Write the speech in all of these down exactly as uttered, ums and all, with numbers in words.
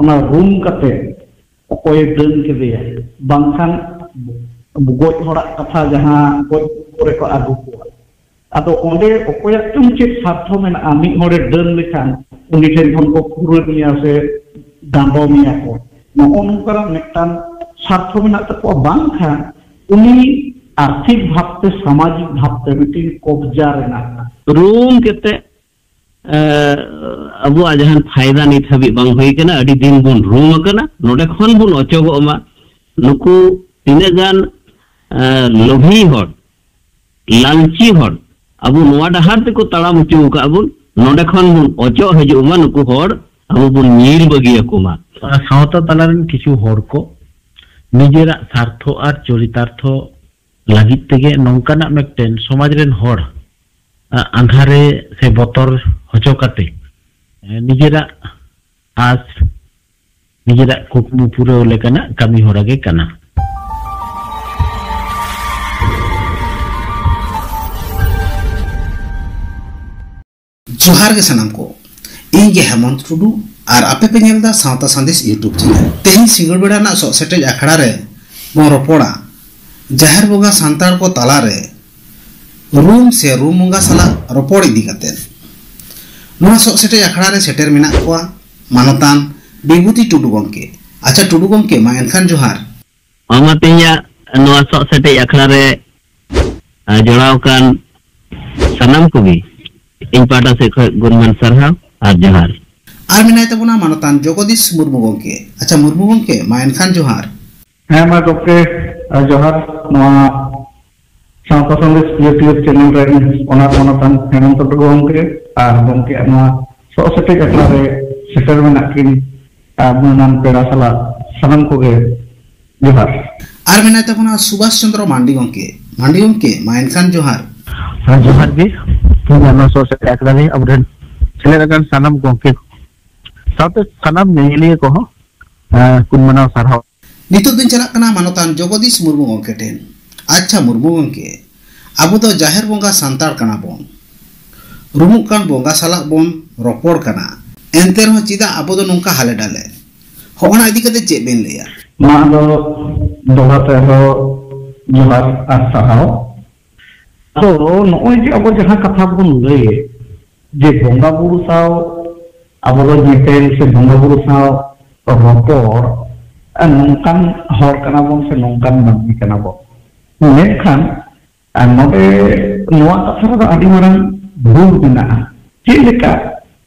ᱚᱱᱟ ᱨᱩᱢ ᱠᱟᱛᱮ ᱚᱠᱚᱭᱮ ᱰᱟᱹᱱ ᱠᱮᱫᱮᱭᱟ, ᱵᱟᱝᱠᱷᱟᱱ ᱜᱚᱡ ᱦᱚᱲᱟᱜ ᱠᱟᱛᱷᱟ ᱡᱟᱦᱟᱸ ᱜᱚᱡ ᱠᱚᱨᱮ ᱠᱚ ᱟᱹᱜᱩ ᱠᱚᱣᱟ, ᱟᱫᱚ ᱚᱸᱰᱮ ᱚᱠᱚᱭᱟᱜ ᱪᱚᱝ ᱪᱮᱫ ᱥᱟᱨᱛᱷᱚ ᱢᱮᱱᱟᱜᱼᱟ? ᱢᱤᱫ ᱦᱚᱲᱮ ᱰᱟᱹᱱ ᱞᱮᱠᱷᱟᱱ ᱩᱱᱤ ᱴᱷᱮᱱ ᱠᱷᱚᱱ ᱠᱚ ᱯᱩᱨᱟᱹ ᱢᱮᱭᱟ ᱥᱮ ᱰᱟᱸᱰᱚᱢ ᱢᱮᱭᱟ ᱠᱚ, ᱱᱚᱜᱼᱚ ᱱᱚᱝᱠᱟᱱᱟᱜ ᱢᱤᱫᱴᱟᱝ ᱥᱟᱨᱛᱷᱚ ᱢᱮᱱᱟᱜ ᱛᱟᱠᱚᱣᱟ᱾ ᱵᱟᱝᱠᱷᱟᱱ ᱩᱱᱤ ᱟᱨᱛᱷᱤᱠ ᱵᱷᱟᱵᱽᱛᱮ, ᱥᱟᱢᱟᱡᱤᱠ ᱵᱷᱟᱵᱽᱛᱮ ᱢᱤᱫᱴᱤᱱ ᱠᱚᱵᱽᱡᱟ ᱨᱮᱱᱟᱜ ᱨᱩᱢ ᱠᱟᱛᱮ, ᱮ, ᱟᱵᱚᱣᱟᱜ ᱡᱟᱦᱟᱸ ᱯᱷᱟᱭᱫᱟ ᱱᱤᱛ ᱦᱟᱹᱵᱤᱡ ᱵᱟᱝ ᱦᱩᱭ ᱠᱟᱱᱟ, ᱟᱹᱰᱤ ᱫᱤᱱ ᱵᱚᱱ ᱨᱩᱢ ᱟᱠᱟᱱᱟ, ᱱᱚᱰᱮ ᱠᱷᱚᱱ ᱵᱚᱱ ᱚᱪᱚᱜᱚᱜ ᱢᱟ᱾ ᱱᱩᱠᱩ ᱛᱤᱱᱟᱹᱜ ᱜᱟᱱ, ᱮ, ᱞᱳᱵᱷᱤ ᱦᱚᱲ, ᱞᱟᱞᱪᱤ ᱦᱚᱲ ᱟᱵᱚ ᱱᱚᱣᱟ ᱰᱟᱦᱟᱨ ᱛᱮᱠᱚ ᱛᱟᱲᱟᱢ ᱦᱚᱪᱚ ᱟᱠᱟᱫ ᱵᱚᱱ, ᱱᱚᱰᱮ ᱠᱷᱚᱱ ᱵᱚᱱ ᱚᱪᱚᱜ ᱦᱤᱡᱩᱜ ᱢᱟ, ᱱᱩᱠᱩ ᱦᱚᱲ ᱟᱵᱚ ᱵᱚᱱ ᱧᱤᱨ ᱵᱟᱹᱜᱤ ᱟᱠᱚ ᱢᱟ᱾ ᱚᱱᱟ ᱥᱟᱶᱛᱟ ᱛᱟᱞᱟ ᱨᱮᱱ ᱠᱤᱪᱷᱩ ᱦᱚᱲ ᱠᱚ ᱱᱤᱡᱮᱨᱟᱜ ᱥᱟᱨᱛᱷᱚ ᱟᱨ ᱪᱚᱨᱤᱛᱟᱨᱛᱷᱚ ᱞᱟᱹᱜᱤᱫ ᱛᱮᱜᱮ ᱱᱚᱝᱠᱟᱱᱟᱜ ᱢᱤᱫᱴᱮᱱ ᱥᱚᱢᱟᱡᱽ ᱨᱮᱱ ᱦᱚᱲ, ᱟ, ᱟᱸᱫᱷᱟᱨᱮ ᱥᱮ ᱵᱚᱛᱚᱨ ᱦᱚᱪᱚ ᱠᱟᱛᱮ, ᱮ, ᱱᱤᱡᱮᱨᱟᱜ ᱟᱥ, ᱱᱤᱡᱮᱨᱟᱜ ᱠᱩᱠᱢᱩ ᱯᱩᱨᱟᱹᱣ ᱞᱮᱠᱟᱱᱟᱜ ᱠᱟᱹᱢᱤ ᱦᱚᱨᱟ ᱜᱮ ᱠᱟᱱᱟ᱾ ᱡᱚᱦᱟᱨ ᱜᱮ ᱥᱟᱱᱟᱢ ᱠᱚ, ᱤᱧ ᱜᱮ ᱦᱮᱢᱚᱱᱛ ᱴᱩᱰᱩ ᱟᱨ ᱟᱯᱮ ᱯᱮ ᱧᱮᱞ ᱮᱫᱟ ᱥᱟᱶᱛᱟ ᱥᱟᱸᱫᱮᱥ YouTube ᱪᱮᱱᱮᱞ᱾ ᱛᱮᱦᱮᱧ ᱥᱤᱸᱜᱟᱹᱲ ᱵᱮᱲᱟ ᱨᱮᱱᱟᱜ ᱥᱚᱜ ᱥᱮᱴᱮᱡ ᱟᱠᱷᱲᱟ ᱨᱮ ᱵᱚᱱ ᱨᱚᱯᱚᱲᱟ ᱡᱟᱦᱮᱨ ᱵᱚᱸᱜᱟ ᱥᱟᱱᱛᱟᱲ ᱠᱚ ᱛᱟᱞᱟᱨᱮ ᱨᱩᱢ ᱥᱮ ᱨᱩᱢ ᱵᱚᱸᱜᱟ ᱥᱟᱞᱟᱜ ᱨᱚᱯᱚᱲ ᱤᱫᱤ ᱠᱟᱛᱮ᱾ ᱱᱚᱣᱟ ᱥᱚᱜ ᱥᱮᱴᱮᱡ ᱟᱠᱷᱲᱟ ᱨᱮ ᱥᱮᱴᱮᱨ ᱢᱮᱱᱟᱜ ᱠᱚᱣᱟ ᱢᱟᱱᱚᱛᱟᱱ ᱵᱤᱵᱷᱩᱛᱤ ᱴᱩᱰᱩ ᱜᱚᱢᱠᱮ᱾ ᱟᱪᱪᱷᱟ ᱴᱩᱰᱩ ᱜᱚᱢᱠᱮ, ᱢᱟ ᱮᱱᱠᱷᱟᱱ ᱡᱚᱦᱟᱨ᱾ ᱟᱢ ᱛᱮᱦᱮᱧᱟᱜ ᱱᱚᱣᱟ ᱥᱚᱜ ᱥᱮᱴᱮᱡ ᱟᱠᱷᱲᱟ ᱨᱮ, ᱟ, ᱡᱚᱲᱟᱣ ᱟᱠᱟᱱ ᱥᱟᱱᱟᱢ ᱠᱚᱜᱮ ᱤᱧ ᱯᱟᱦᱴᱟ ᱥᱮᱫ ᱠᱷᱚᱱ ᱜᱩᱱᱢᱟᱱ ᱥᱟᱨᱦᱟᱣ ᱟᱨ ᱡᱚᱦᱟᱨ᱾ ᱟᱨ ᱢᱮᱱᱟᱭ ᱛᱟᱵᱚᱱᱟ ᱢᱟᱱᱚᱛᱟᱱ ᱡᱚᱜᱚᱫᱤᱥ ᱢᱩᱨᱢᱩ ᱜᱚᱢᱠᱮ᱾ ᱟᱪᱪᱷᱟ ᱢᱩᱨᱢᱩ ᱜᱚᱢᱠᱮ, ᱢᱟ ᱮᱱᱠᱷᱟᱱ ᱡᱚᱦᱟᱨ᱾ ᱦᱮᱸ ᱢᱟ ᱜᱚᱢᱠᱮ, ᱟ, ᱡᱚᱦᱟᱨ᱾ ᱱᱚᱣᱟ ᱥᱟᱶᱛᱟ ᱥᱟᱸᱫᱮᱥ YouTube ᱪᱮᱱᱮᱞ ᱨᱮᱱ ᱚᱱᱟ ᱢᱟᱱᱚᱛᱟᱱ ᱦᱮᱢᱚᱱᱛᱚ ᱴᱩᱰᱩ ᱜᱚᱢᱠᱮ ᱟᱨ ᱜᱚᱢᱠᱮᱭᱟᱜ ᱱᱚᱣᱟ ᱥᱚᱜ ᱥᱮᱴᱮᱡ ᱟᱠᱷᱲᱟ ᱨᱮ ᱥᱮᱴᱮᱨ ᱢᱮᱱᱟᱜ ᱠᱤᱱ, ᱟ, ᱢᱟᱹᱱᱟᱱ ᱯᱮᱲᱟ ᱥᱟᱞᱟᱜ ᱥᱟᱱᱟᱢ ᱠᱚᱜᱮ ᱡᱚᱦᱟᱨ᱾ ᱟᱨ ᱢᱮᱱᱟᱭ ᱛᱟᱵᱚᱱᱟ ᱥᱩᱵᱷᱟᱥ ᱪᱚᱸᱫᱽᱨᱚ ᱢᱟᱱᱰᱤ ᱜᱚᱢᱠᱮ᱾ ᱢᱟᱱᱰᱤ ᱜᱚᱢᱠᱮ, ᱢᱟ ᱮᱱᱠᱷᱟᱱ ᱡᱚᱦᱟᱨ᱾ ᱦᱮᱸ, ᱡᱚᱦᱟᱨ ᱜᱮ᱾ ᱛᱮᱦᱮᱧᱟᱜ ᱱᱚᱣᱟ ᱥᱚᱜ ᱥᱮᱴᱮᱡ ᱟᱠᱷᱲᱟ ᱨᱮ ᱟᱵᱚᱨᱮᱱ ᱥᱮᱞᱮᱫ ᱟᱠᱟᱱ ᱥᱟᱱᱟᱢ ᱜᱚᱢᱠᱮ ᱠᱚ ᱥᱟᱶᱛᱮ ᱥᱟᱱᱟᱢ ᱧᱮᱧᱮᱞᱤᱭᱟᱹ ᱠᱚᱦᱚᱸ, ᱮᱸ, ᱠᱚᱧ ᱢᱟᱱᱟᱣ ᱥᱟᱨᱦᱟᱣ᱾ ᱱᱤᱛᱚᱜ ᱫᱚᱧ ᱪᱟᱞᱟᱜ ᱠᱟᱱᱟ ᱢᱟᱱᱚᱛᱟᱱ ᱡᱚᱜᱚᱫᱤᱥ ᱢᱩᱨᱢᱩ ᱜᱚᱢᱠᱮ ᱴᱷᱮᱱ᱾ ᱟᱪᱪᱷᱟ ᱢᱩᱨᱢᱩ ᱜᱚᱢᱠᱮ, ᱟᱵᱚ ᱫᱚ ᱡᱟᱦᱮᱨ ᱵᱚᱸᱜᱟ ᱥᱟᱱᱛᱟᱲ ᱠᱟᱱᱟ ᱵᱚᱱ, ᱨᱩᱢᱩᱜ ᱠᱟᱱ ᱵᱚᱸᱜᱟ ᱥᱟᱞᱟᱜ ᱵᱚᱱ ᱨᱚᱯᱚᱲ ᱠᱟᱱᱟ, ᱮᱱᱛᱮ ᱨᱮᱦᱚᱸ ᱪᱮᱫᱟᱜ ᱟᱵᱚ ᱫᱚ ᱱᱚᱝᱠᱟ ᱦᱟᱞᱮ ᱰᱟᱞᱮ? ᱦᱚᱸᱜᱼᱚ ᱱᱟ ᱤᱫᱤ ᱠᱟᱛᱮ ᱪᱮᱫ ᱵᱮᱱ ᱞᱟᱹᱭᱟ? ᱱᱚᱣᱟ ᱫᱚ ᱫᱚᱦᱲᱟ ᱛᱮ ᱟᱨᱦᱚᱸ ᱡᱚᱦᱟᱨ ᱟᱨ ᱥᱟᱨᱦᱟᱣ᱾ ᱛᱚ ᱱᱚᱜᱼᱚᱭ ᱡᱮ ᱟᱵᱚ ᱡᱟᱦᱟᱸ ᱠᱟᱛᱷᱟ ᱵᱚᱱ ᱞᱟᱹᱭᱮᱫ, ᱡᱮ ᱵᱚᱸᱜᱟ ᱵᱩᱨᱩ ᱥᱟᱶ ᱟᱵᱚ ᱫᱚ ᱧᱮᱯᱮᱞ ᱥᱮ ᱵᱚᱸᱜᱟ ᱵᱩᱨᱩ ᱥᱟᱶ ᱨᱚᱯᱚᱲ, ᱟᱨ ᱱᱚᱝᱠᱟᱱ ᱦᱚᱲ ᱠᱟᱱᱟ ᱵᱚᱱ ᱥᱮ ᱱᱚᱝᱠᱟᱱ ᱢᱟᱹᱱᱢᱤ ᱠᱟᱱᱟ ᱵᱚᱱ, ᱢᱮᱱᱠᱷᱟᱱ ᱟᱨ ᱱᱚᱰᱮ ᱱᱚᱣᱟ ᱠᱟᱛᱷᱟ ᱨᱮᱫᱚ ᱟᱹᱰᱤ ᱢᱟᱨᱟᱝ ᱵᱷᱩᱞ ᱢᱮᱱᱟᱜᱼᱟ᱾ ᱪᱮᱫ ᱞᱮᱠᱟ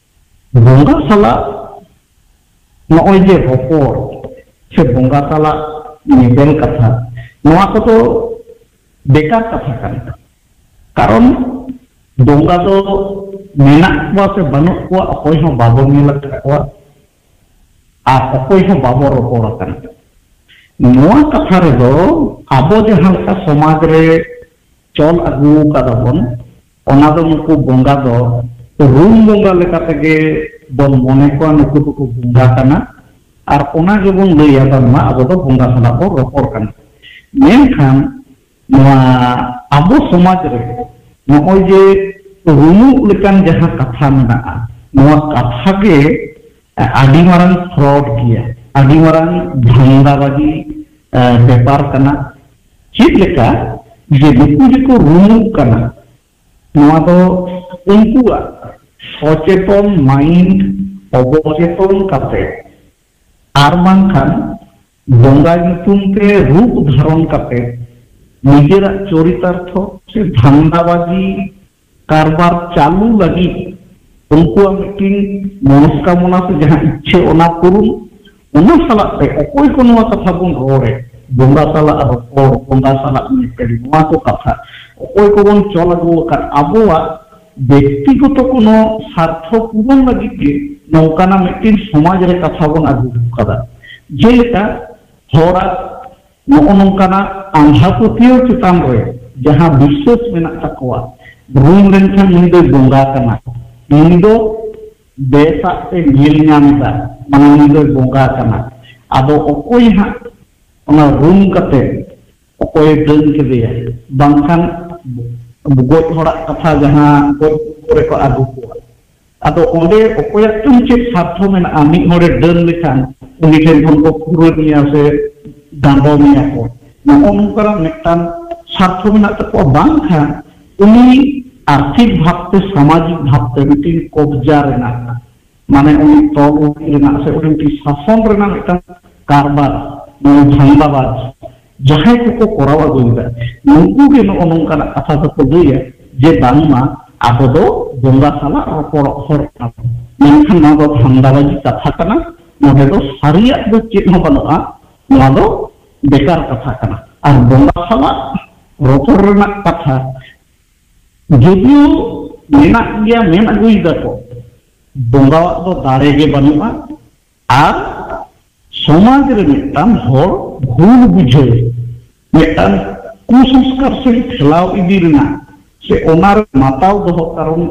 ᱵᱚᱸᱜᱟ ᱥᱟᱞᱟᱜ ᱱᱚᱜᱼᱚᱭ ᱡᱮ ᱨᱚᱯᱚᱲ ᱥᱮ ᱵᱚᱸᱜᱟ ᱥᱟᱞᱟᱜ ᱧᱮᱯᱮᱞ ᱠᱟᱛᱷᱟ, ᱱᱚᱣᱟ ᱠᱚᱫᱚ ᱵᱮᱠᱟᱨ ᱠᱟᱛᱷᱟ ᱠᱟᱱᱟ᱾ ᱠᱟᱨᱚᱱ ᱵᱚᱸᱜᱟ ᱫᱚ ᱢᱮᱱᱟᱜ ᱠᱚᱣᱟ ᱥᱮ ᱵᱟᱹᱱᱩᱜ ᱠᱚᱣᱟ, ᱚᱠᱚᱭ ᱦᱚᱸ ᱵᱟᱵᱚᱱ ᱧᱮᱞ ᱟᱠᱟᱫ ᱠᱚᱣᱟ ᱟᱨ ᱚᱠᱚᱭ ᱦᱚᱸ ᱵᱟᱵᱚᱱ ᱨᱚᱯᱚᱲ ᱟᱠᱟᱱᱟ᱾ ᱱᱚᱣᱟ ᱠᱟᱛᱷᱟ ᱨᱮᱫᱚ ᱟᱵᱚ ᱡᱟᱦᱟᱸ ᱞᱮᱠᱟ ᱥᱚᱢᱟᱡᱽ ᱨᱮ ᱪᱚᱞ ᱟᱹᱜᱩ ᱟᱠᱟᱫᱟ ᱵᱚᱱ, ᱚᱱᱟ ᱫᱚ ᱱᱩᱠᱩ ᱵᱚᱸᱜᱟ ᱫᱚ ᱨᱩᱢ ᱵᱚᱸᱜᱟ ᱞᱮᱠᱟ ᱛᱮᱜᱮ ᱵᱚᱱ ᱢᱚᱱᱮ ᱠᱚᱣᱟ, ᱱᱩᱠᱩ ᱫᱚᱠᱚ ᱵᱚᱸᱜᱟ ᱠᱟᱱᱟ᱾ ᱟᱨ ᱚᱱᱟ ᱜᱮᱵᱚᱱ ᱞᱟᱹᱭᱟ ᱵᱟᱝᱢᱟ ᱟᱵᱚ ᱫᱚ ᱵᱚᱸᱜᱟ ᱥᱟᱞᱟᱜ ᱵᱚᱱ ᱨᱚᱯᱚᱲ ᱠᱟᱱᱟ᱾ ᱢᱮᱱᱠᱷᱟᱱ ᱱᱚᱣᱟ ᱟᱵᱚ ᱥᱚᱢᱟᱡᱽ ᱨᱮ ᱱᱚᱜᱼᱚᱭ ᱡᱮ ᱨᱩᱢᱩᱜ ᱞᱮᱠᱟᱱ ᱡᱟᱦᱟᱸ ᱠᱟᱛᱷᱟ ᱢᱮᱱᱟᱜᱼᱟ, ᱱᱚᱣᱟ ᱠᱟᱛᱷᱟ ᱜᱮ ᱟᱹᱰᱤ ᱢᱟᱨᱟᱝ ᱯᱷᱨᱚᱰ ᱜᱮᱭᱟ, ᱟᱹᱰᱤ ᱢᱟᱨᱟᱝ ᱫᱷᱟᱱᱫᱟᱵᱟᱡᱤ, ᱮ, ᱵᱮᱯᱟᱨ ᱠᱟᱱᱟ᱾ ᱪᱮᱫ ᱞᱮᱠᱟ ᱡᱮ ᱱᱩᱠᱩ ᱡᱮᱠᱚ ᱨᱩᱢᱩᱜ ᱠᱟᱱᱟ, ᱱᱚᱣᱟ ᱫᱚ ᱩᱱᱠᱩᱣᱟᱜ ᱥᱚᱪᱮᱛᱚᱱ ᱢᱟᱭᱤᱱᱰ ᱚᱵᱚᱪᱮᱛᱚᱱ ᱠᱟᱛᱮ ᱟᱨ ᱵᱟᱝᱠᱷᱟᱱ ᱵᱚᱸᱜᱟ ᱧᱩᱛᱩᱢ ᱛᱮ ᱨᱩᱯ ᱫᱷᱟᱨᱚᱱ ᱠᱟᱛᱮ ᱱᱤᱡᱮᱨᱟᱜ ᱪᱚᱨᱤᱛᱟᱨᱛᱷᱚ ᱥᱮ ᱫᱷᱟᱱᱫᱟᱵᱟᱡᱤ ᱠᱟᱨᱵᱟᱨ ᱪᱟᱹᱞᱩ ᱞᱟᱹᱜᱤᱫ ᱩᱱᱠᱩᱣᱟᱜ ᱢᱤᱫᱴᱤᱱ ᱢᱚᱱᱚᱥᱠᱟᱢᱚᱱᱟ ᱥᱮ ᱡᱟᱦᱟᱸ ᱤᱪᱪᱷᱟᱹ, ᱚᱱᱟ ᱯᱩᱨᱩᱱ, ᱚᱱᱟ ᱥᱟᱞᱟᱜ ᱛᱮ ᱚᱠᱚᱭ ᱠᱚ ᱱᱚᱣᱟ ᱠᱟᱛᱷᱟ ᱵᱚᱱ ᱨᱚᱲᱮᱫ, ᱵᱚᱸᱜᱟ ᱥᱟᱞᱟᱜ ᱨᱚᱯᱚᱲ, ᱵᱚᱸᱜᱟ ᱥᱟᱞᱟᱜ ᱧᱮᱯᱮᱞ, ᱱᱚᱣᱟ ᱠᱚ ᱠᱟᱛᱷᱟ ᱚᱠᱚᱭ ᱠᱚᱵᱚᱱ ᱪᱚᱞ ᱟᱹᱜᱩ ᱟᱠᱟᱫ, ᱟᱵᱚᱣᱟᱜ ᱵᱮᱠᱛᱤᱜᱚᱛᱚ ᱠᱳᱱᱳ ᱥᱟᱨᱛᱷᱚ ᱯᱩᱨᱚᱱ ᱞᱟᱹᱜᱤᱫ ᱜᱮ ᱱᱚᱝᱠᱟᱱᱟᱜ ᱢᱤᱫᱴᱤᱱ ᱥᱚᱢᱟᱡᱽ ᱨᱮ ᱠᱟᱛᱷᱟ ᱵᱚᱱ ᱟᱹᱜᱩ ᱟᱠᱟᱫᱟ᱾ ᱡᱮᱞᱮᱠᱟ ᱦᱚᱲᱟᱜ ᱱᱚᱜᱼᱚ ᱱᱚᱝᱠᱟᱱᱟᱜ ᱟᱸᱫᱷᱟ ᱯᱟᱹᱛᱭᱟᱹᱣ ᱪᱮᱛᱟᱱ ᱨᱮ ᱡᱟᱦᱟᱸ ᱵᱤᱥᱥᱟᱹᱥ ᱢᱮᱱᱟᱜ ᱛᱟᱠᱚᱣᱟ, ᱨᱩᱢ ᱞᱮᱱᱠᱷᱟᱱ ᱱᱩᱭ ᱫᱚᱭ ᱵᱚᱸᱜᱟ ᱠᱟᱱᱟ, ᱱᱩᱭ ᱫᱚ ᱵᱮᱥᱟᱜ ᱛᱮ ᱧᱮᱞ ᱧᱟᱢ ᱮᱫᱟ, ᱢᱟᱱᱮ ᱱᱩᱭ ᱫᱚᱭ ᱵᱚᱸᱜᱟ ᱠᱟᱱᱟ᱾ ᱟᱫᱚ ᱚᱠᱚᱭ ᱦᱟᱸᱜ ᱚᱱᱟ ᱨᱩᱢ ᱠᱟᱛᱮ ᱚᱠᱚᱭᱮ ᱰᱟᱹᱱ ᱠᱮᱫᱮᱭᱟ, ᱵᱟᱝᱠᱷᱟᱱ ᱜᱚᱡ ᱦᱚᱲᱟᱜ ᱠᱟᱛᱷᱟ ᱡᱟᱦᱟᱸ ᱜᱚᱡ ᱠᱚᱨᱮ ᱠᱚ ᱟᱹᱜᱩ ᱠᱚᱣᱟ, ᱟᱫᱚ ᱚᱸᱰᱮ ᱚᱠᱚᱭᱟᱜ ᱪᱚᱝ ᱪᱮᱫ ᱥᱟᱨᱛᱷᱚ ᱢᱮᱱᱟᱜᱼᱟ? ᱢᱤᱫ ᱦᱚᱲᱮ ᱰᱟᱹᱱ ᱞᱮᱠᱷᱟᱱ ᱩᱱᱤ ᱴᱷᱮᱱ ᱠᱷᱚᱱ ᱠᱚ ᱯᱩᱨᱟᱹ ᱢᱮᱭᱟ ᱥᱮ ᱰᱟᱸᱰᱚᱢ ᱢᱮᱭᱟ ᱠᱚ, ᱱᱚᱜᱼᱚ ᱱᱚᱝᱠᱟᱱᱟᱜ ᱢᱤᱫᱴᱟᱝ ᱥᱟᱨᱛᱷᱚ ᱢᱮᱱᱟᱜ ᱛᱟᱠᱚᱣᱟ, ᱵᱟᱝᱠᱷᱟᱱ ᱩᱱᱤ ᱟᱨᱛᱷᱤᱠ ᱵᱷᱟᱵᱽᱛᱮ, ᱥᱟᱢᱟᱡᱤᱠ ᱵᱷᱟᱵᱽᱛᱮ ᱢᱤᱫᱴᱤᱱ ᱠᱚᱵᱽᱡᱟ ᱨᱮᱱᱟᱜ, ᱢᱟᱱᱮ ᱩᱱᱤ ᱛᱚᱞ ᱩᱨᱤ ᱨᱮᱱᱟᱜ ᱥᱮ ᱩᱱᱤ ᱢᱤᱫᱴᱤᱱ ᱥᱟᱥᱚᱱ ᱨᱮᱱᱟᱜ ᱢᱤᱫᱴᱟᱝ ᱠᱟᱨᱵᱟᱨ, ᱱᱚᱣᱟ ᱫᱷᱟᱱᱫᱟᱵᱟᱡᱽ ᱡᱟᱦᱟᱸᱭ ᱠᱚᱠᱚ ᱠᱚᱨᱟᱣ ᱟᱹᱜᱩᱭᱮᱫᱟ, ᱱᱩᱠᱩ ᱜᱮ ᱱᱚᱜᱼᱚ ᱱᱚᱝᱠᱟᱱᱟᱜ ᱠᱟᱛᱷᱟ ᱫᱚᱠᱚ ᱞᱟᱹᱭᱟ ᱡᱮ ᱵᱟᱝᱢᱟ ᱟᱵᱚ ᱫᱚ ᱵᱚᱸᱜᱟ ᱥᱟᱞᱟᱜ ᱨᱚᱯᱚᱲᱚᱜ ᱦᱚᱲ ᱠᱟᱱᱟ ᱵᱚᱱ᱾ ᱢᱮᱱᱠᱷᱟᱱ ᱱᱚᱣᱟ ᱫᱚ ᱫᱷᱟᱱᱫᱟᱵᱟᱡᱤ ᱠᱟᱛᱷᱟ ᱠᱟᱱᱟ, ᱱᱚᱰᱮ ᱫᱚ ᱥᱟᱹᱨᱤᱭᱟᱜ ᱫᱚ ᱪᱮᱫ ᱦᱚᱸ ᱵᱟᱹᱱᱩᱜᱼᱟ, ᱱᱚᱣᱟ ᱫᱚ ᱵᱮᱠᱟᱨ ᱠᱟᱛᱷᱟ ᱠᱟᱱᱟ᱾ ᱟᱨ ᱵᱚᱸᱜᱟ ᱥᱟᱞᱟᱜ ᱨᱚᱯᱚᱲ ᱨᱮᱱᱟᱜ ᱠᱟᱛᱷᱟ ᱡᱚᱫᱤᱭᱳ ᱢᱮᱱᱟᱜ ᱜᱮᱭᱟ, ᱢᱮᱱ ᱟᱹᱜᱩᱭ ᱫᱟᱠᱚ, ᱵᱚᱸᱜᱟᱣᱟᱜ ᱫᱚ ᱫᱟᱲᱮ ᱜᱮ ᱵᱟᱹᱱᱩᱜᱼᱟ᱾ ᱟᱨ ᱥᱚᱢᱟᱡᱽ ᱨᱮ ᱢᱤᱫᱴᱟᱝ ᱦᱚᱲ ᱵᱷᱩᱞ ᱵᱩᱡᱷᱟᱹᱣ, ᱢᱤᱫᱴᱟᱝ ᱠᱩᱥᱚᱝᱥᱠᱟᱨ ᱥᱮᱫ ᱴᱷᱮᱞᱟᱣ ᱤᱫᱤ ᱨᱮᱱᱟᱜ ᱥᱮ ᱚᱱᱟ ᱨᱮ ᱢᱟᱛᱟᱣ ᱫᱚᱦᱚ ᱠᱟᱨᱚᱱ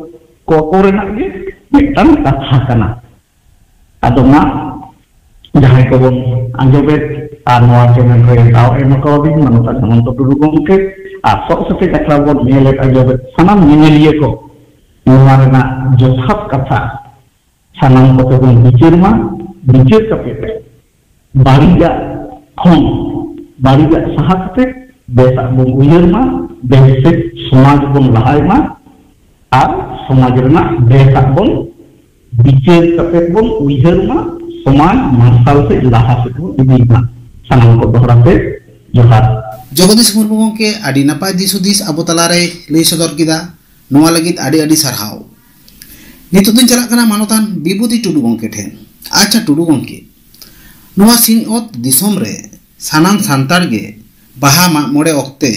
ᱠᱚ ᱠᱚᱨᱮᱱᱟᱜ ᱜᱮ ᱢᱤᱫᱴᱟᱝ ᱠᱟᱛᱷᱟ ᱠᱟᱱᱟ᱾ ᱟᱫᱚ ᱢᱟ, ᱡᱟᱦᱟᱸᱭ ᱠᱚᱵᱚᱱ ᱟᱸᱡᱚᱢᱮᱫ ᱟᱨ ᱱᱚᱣᱟ ᱪᱮᱱᱮᱞ ᱨᱮ ᱫᱟᱣ ᱮᱢ ᱟᱠᱟᱣᱟᱫᱤᱧ ᱢᱟᱱᱚᱛᱟᱱ ᱦᱮᱢᱚᱱᱛᱚ ᱴᱩᱰᱩ ᱜᱚᱢᱠᱮ ᱟᱨ ᱥᱚᱜ ᱥᱮᱴᱮᱡ ᱟᱠᱷᱲᱟ ᱵᱚᱱ ᱧᱮᱞᱮᱫ ᱟᱸᱡᱚᱢᱮᱫ ᱥᱟᱱᱟᱢ ᱧᱮᱧᱮᱞᱤᱭᱟᱹ ᱠᱚ, ᱱᱚᱣᱟ ᱨᱮᱱᱟᱜ ᱡᱚᱛᱷᱟᱛ ᱠᱟᱛᱷᱟ ᱥᱟᱱᱟᱢ ᱠᱚᱛᱮ ᱵᱚᱱ ᱵᱤᱪᱟᱹᱨ ᱢᱟ᱾ ᱵᱤᱪᱟᱹᱨ ᱠᱟᱛᱮ ᱵᱟᱹᱲᱤᱡᱟᱜ ᱠᱷᱚᱱ, ᱵᱟᱹᱲᱤᱡᱟᱜ ᱥᱟᱦᱟ ᱠᱟᱛᱮ ᱵᱮᱥᱟᱜ ᱵᱚᱱ ᱩᱭᱦᱟᱹᱨ ᱢᱟ, ᱵᱮᱥ ᱥᱮᱫ ᱥᱚᱢᱟᱡᱽ ᱵᱚᱱ ᱞᱟᱦᱟᱭ ᱢᱟ ᱟᱨ ᱥᱚᱢᱟᱡᱽ ᱨᱮᱱᱟᱜ ᱵᱮᱥᱟᱜ ᱵᱚᱱ ᱵᱤᱪᱟᱹᱨ ᱠᱟᱛᱮ ᱵᱚᱱ ᱩᱭᱦᱟᱹᱨ ᱢᱟ, ᱥᱚᱢᱟᱡᱽ ᱢᱟᱨᱥᱟᱞ ᱥᱮᱫ ᱞᱟᱦᱟ ᱥᱮᱫ ᱵᱚᱱ ᱤᱫᱤ ᱢᱟ᱾ ᱥᱟᱱᱟᱢ ᱠᱚ ᱫᱚᱦᱲᱟ ᱛᱮ ᱡᱚᱦᱟᱨ᱾ ᱡᱚᱜᱚᱫᱤᱥ ᱢᱩᱨᱢᱩ ᱜᱚᱢᱠᱮ ᱟᱹᱰᱤ ᱱᱟᱯᱟᱭ ᱫᱤᱥ ᱦᱩᱫᱤᱥ ᱟᱵᱚ ᱛᱟᱞᱟᱨᱮ ᱞᱟᱹᱭ ᱥᱚᱫᱚᱨ ᱠᱮᱫᱟ, ᱱᱚᱣᱟ ᱞᱟᱹᱜᱤᱫ ᱟᱹᱰᱤ ᱟᱹᱰᱤ ᱥᱟᱨᱦᱟᱣ᱾ ᱱᱤᱛᱚᱜ ᱫᱚᱧ ᱪᱟᱞᱟᱜ ᱠᱟᱱᱟ ᱢᱟᱱᱚᱛᱟᱱ ᱵᱤᱵᱷᱩᱛᱤ ᱴᱩᱰᱩ ᱜᱚᱢᱠᱮ ᱴᱷᱮᱱ᱾ ᱟᱪᱪᱷᱟ ᱴᱩᱰᱩ ᱜᱚᱢᱠᱮ, ᱱᱚᱣᱟ ᱥᱤᱧᱚᱛ ᱫᱤᱥᱚᱢ ᱨᱮ ᱥᱟᱱᱟᱢ ᱥᱟᱱᱛᱟᱲ ᱜᱮ ᱵᱟᱦᱟ ᱢᱟᱜ ᱢᱚᱬᱮ ᱚᱠᱛᱮ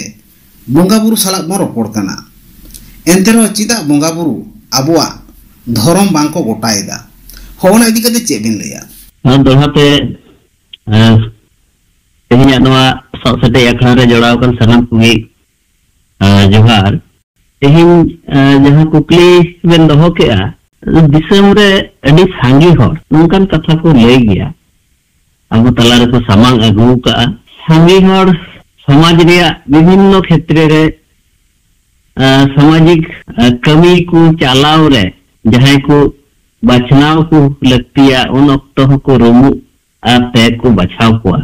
ᱵᱚᱸᱜᱟ ᱵᱩᱨᱩ ᱥᱟᱞᱟᱜ ᱵᱚᱱ ᱨᱚᱯᱚᱲ ᱠᱟᱱᱟ, ᱮᱱᱛᱮ ᱨᱮᱦᱚᱸ ᱪᱮᱫᱟᱜ ᱵᱚᱸᱜᱟ ᱵᱩᱨᱩ ᱟᱵᱚᱣᱟᱜ ᱫᱷᱚᱨᱚᱢ ᱵᱟᱝ ᱠᱚ ᱜᱚᱴᱟᱭᱮᱫᱟ? ᱦᱚᱸᱜᱼᱚ ᱱᱟ ᱤᱫᱤ ᱠᱟᱛᱮ ᱪᱮᱫ ᱵᱤᱱ ᱞᱟᱹᱭᱟ? ᱟᱨ ᱫᱚᱦᱲᱟ ᱛᱮ, ᱮᱸ, ᱛᱮᱦᱮᱧᱟᱜ ᱱᱚᱣᱟ ᱥᱟᱵ ᱥᱮᱴᱮᱡ ᱟᱠᱷᱲᱟ ᱨᱮ ᱡᱚᱲᱟᱣ ᱟᱠᱟᱱ ᱥᱟᱱᱟᱢ ᱠᱚᱜᱮ, ᱮᱸ, ᱡᱚᱦᱟᱨ᱾ ᱛᱮᱦᱮᱧ, ᱮᱸ, ᱡᱟᱦᱟᱸ ᱠᱩᱠᱞᱤ ᱵᱮᱱ ᱫᱚᱦᱚ ᱠᱮᱜᱼᱟ, ᱫᱤᱥᱚᱢ ᱨᱮ ᱟᱹᱰᱤ ᱥᱟᱸᱜᱮ ᱦᱚᱲ ᱱᱚᱝᱠᱟᱱ ᱠᱟᱛᱷᱟ ᱠᱚ ᱞᱟᱹᱭ ᱜᱮᱭᱟ, ᱟᱵᱚ ᱛᱟᱞᱟ ᱨᱮᱠᱚ ᱥᱟᱢᱟᱝ ᱟᱹᱜᱩ ᱠᱟᱜᱼᱟ᱾ ᱥᱟᱸᱜᱮ ᱦᱚᱲ ᱥᱚᱢᱟᱡᱽ ᱨᱮᱭᱟᱜ ᱵᱤᱵᱷᱤᱱᱱᱚ ᱠᱷᱮᱛᱨᱮ ᱨᱮ, ᱟᱸ, ᱥᱟᱢᱟᱡᱤᱠ, ᱟᱸ, ᱠᱟᱹᱢᱤ ᱠᱚ ᱪᱟᱞᱟᱣ ᱨᱮ ᱡᱟᱦᱟᱸᱭ ᱠᱚ ᱵᱟᱪᱷᱱᱟᱣ ᱠᱚ ᱞᱟᱹᱠᱛᱤᱭᱟ, ᱩᱱ ᱚᱠᱛᱚ ᱦᱚᱸᱠᱚ ᱨᱩᱢᱩᱜ ᱟᱛᱮ ᱠᱚ ᱵᱟᱪᱷᱟᱣ ᱠᱚᱣᱟ᱾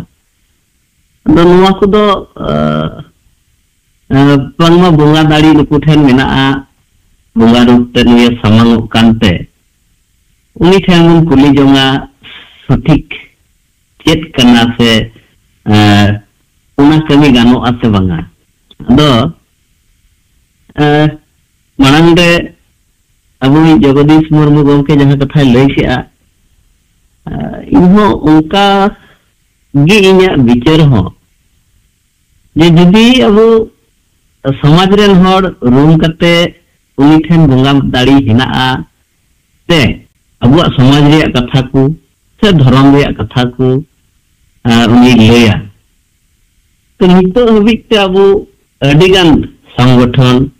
ᱟᱫᱚ ᱱᱚᱣᱟ ᱠᱚᱫᱚ, ᱟᱸ, ᱟᱸ, ᱵᱟᱝᱢᱟ ᱵᱚᱸᱜᱟ ᱫᱟᱲᱮ ᱱᱩᱠᱩ ᱴᱷᱮᱱ ᱢᱮᱱᱟᱜᱼᱟ, ᱵᱚᱸᱜᱟ ᱨᱩᱯ ᱛᱮ ᱱᱩᱭᱮ ᱥᱟᱢᱟᱝᱚᱜ ᱠᱟᱱᱛᱮ, ᱩᱱᱤ ᱴᱷᱮᱱ ᱵᱚᱱ ᱠᱩᱞᱤ ᱡᱚᱝᱟ, ᱥᱚᱴᱷᱤᱠ ᱪᱮᱫ ᱠᱟᱱᱟ ᱥᱮ, ᱟᱸ, ᱚᱱᱟ ᱠᱟᱹᱢᱤ ᱜᱟᱱᱚᱜᱼᱟ ᱥᱮ ᱵᱟᱝᱟ᱾ ᱟᱫᱚ, ᱟᱸ, ᱢᱟᱲᱟᱝ ᱨᱮ ᱟᱵᱚᱭᱤᱡ ᱡᱚᱜᱚᱫᱤᱥ ᱢᱩᱨᱢᱩ ᱜᱚᱢᱠᱮ ᱡᱟᱦᱟᱸ ᱠᱟᱛᱷᱟᱭ ᱞᱟᱹᱭ ᱠᱮᱜᱼᱟ, ᱟᱸ, ᱤᱧᱦᱚᱸ ᱚᱱᱠᱟ ᱜᱮ ᱤᱧᱟᱹᱜ ᱵᱤᱪᱟᱹᱨ ᱦᱚᱸ, ᱡᱮ ᱡᱩᱫᱤ ᱟᱵᱚ ᱥᱚᱢᱟᱡᱽ ᱨᱮᱱ ᱦᱚᱲ ᱨᱩᱢ ᱠᱟᱛᱮ ᱩᱱᱤ ᱴᱷᱮᱱ ᱵᱚᱸᱜᱟ ᱫᱟᱲᱮ ᱦᱮᱱᱟᱜᱼᱟ, ᱛᱮ ᱟᱵᱚᱣᱟᱜ ᱥᱚᱢᱟᱡᱽ ᱨᱮᱭᱟᱜ ᱠᱟᱛᱷᱟ ᱠᱚ ᱥᱮ ᱫᱷᱚᱨᱚᱢ ᱨᱮᱭᱟᱜ ᱠᱟᱛᱷᱟ ᱠᱚ, ᱟᱸ, ᱩᱱᱤ ᱞᱟᱹᱭᱟ᱾ ᱛᱚ ᱱᱤᱛᱚᱜ ᱦᱟᱹᱵᱤᱡ ᱛᱮ ᱟᱵᱚ ᱟᱹᱰᱤᱜᱟᱱ ᱥᱚᱝᱜᱚᱴᱷᱚᱱ,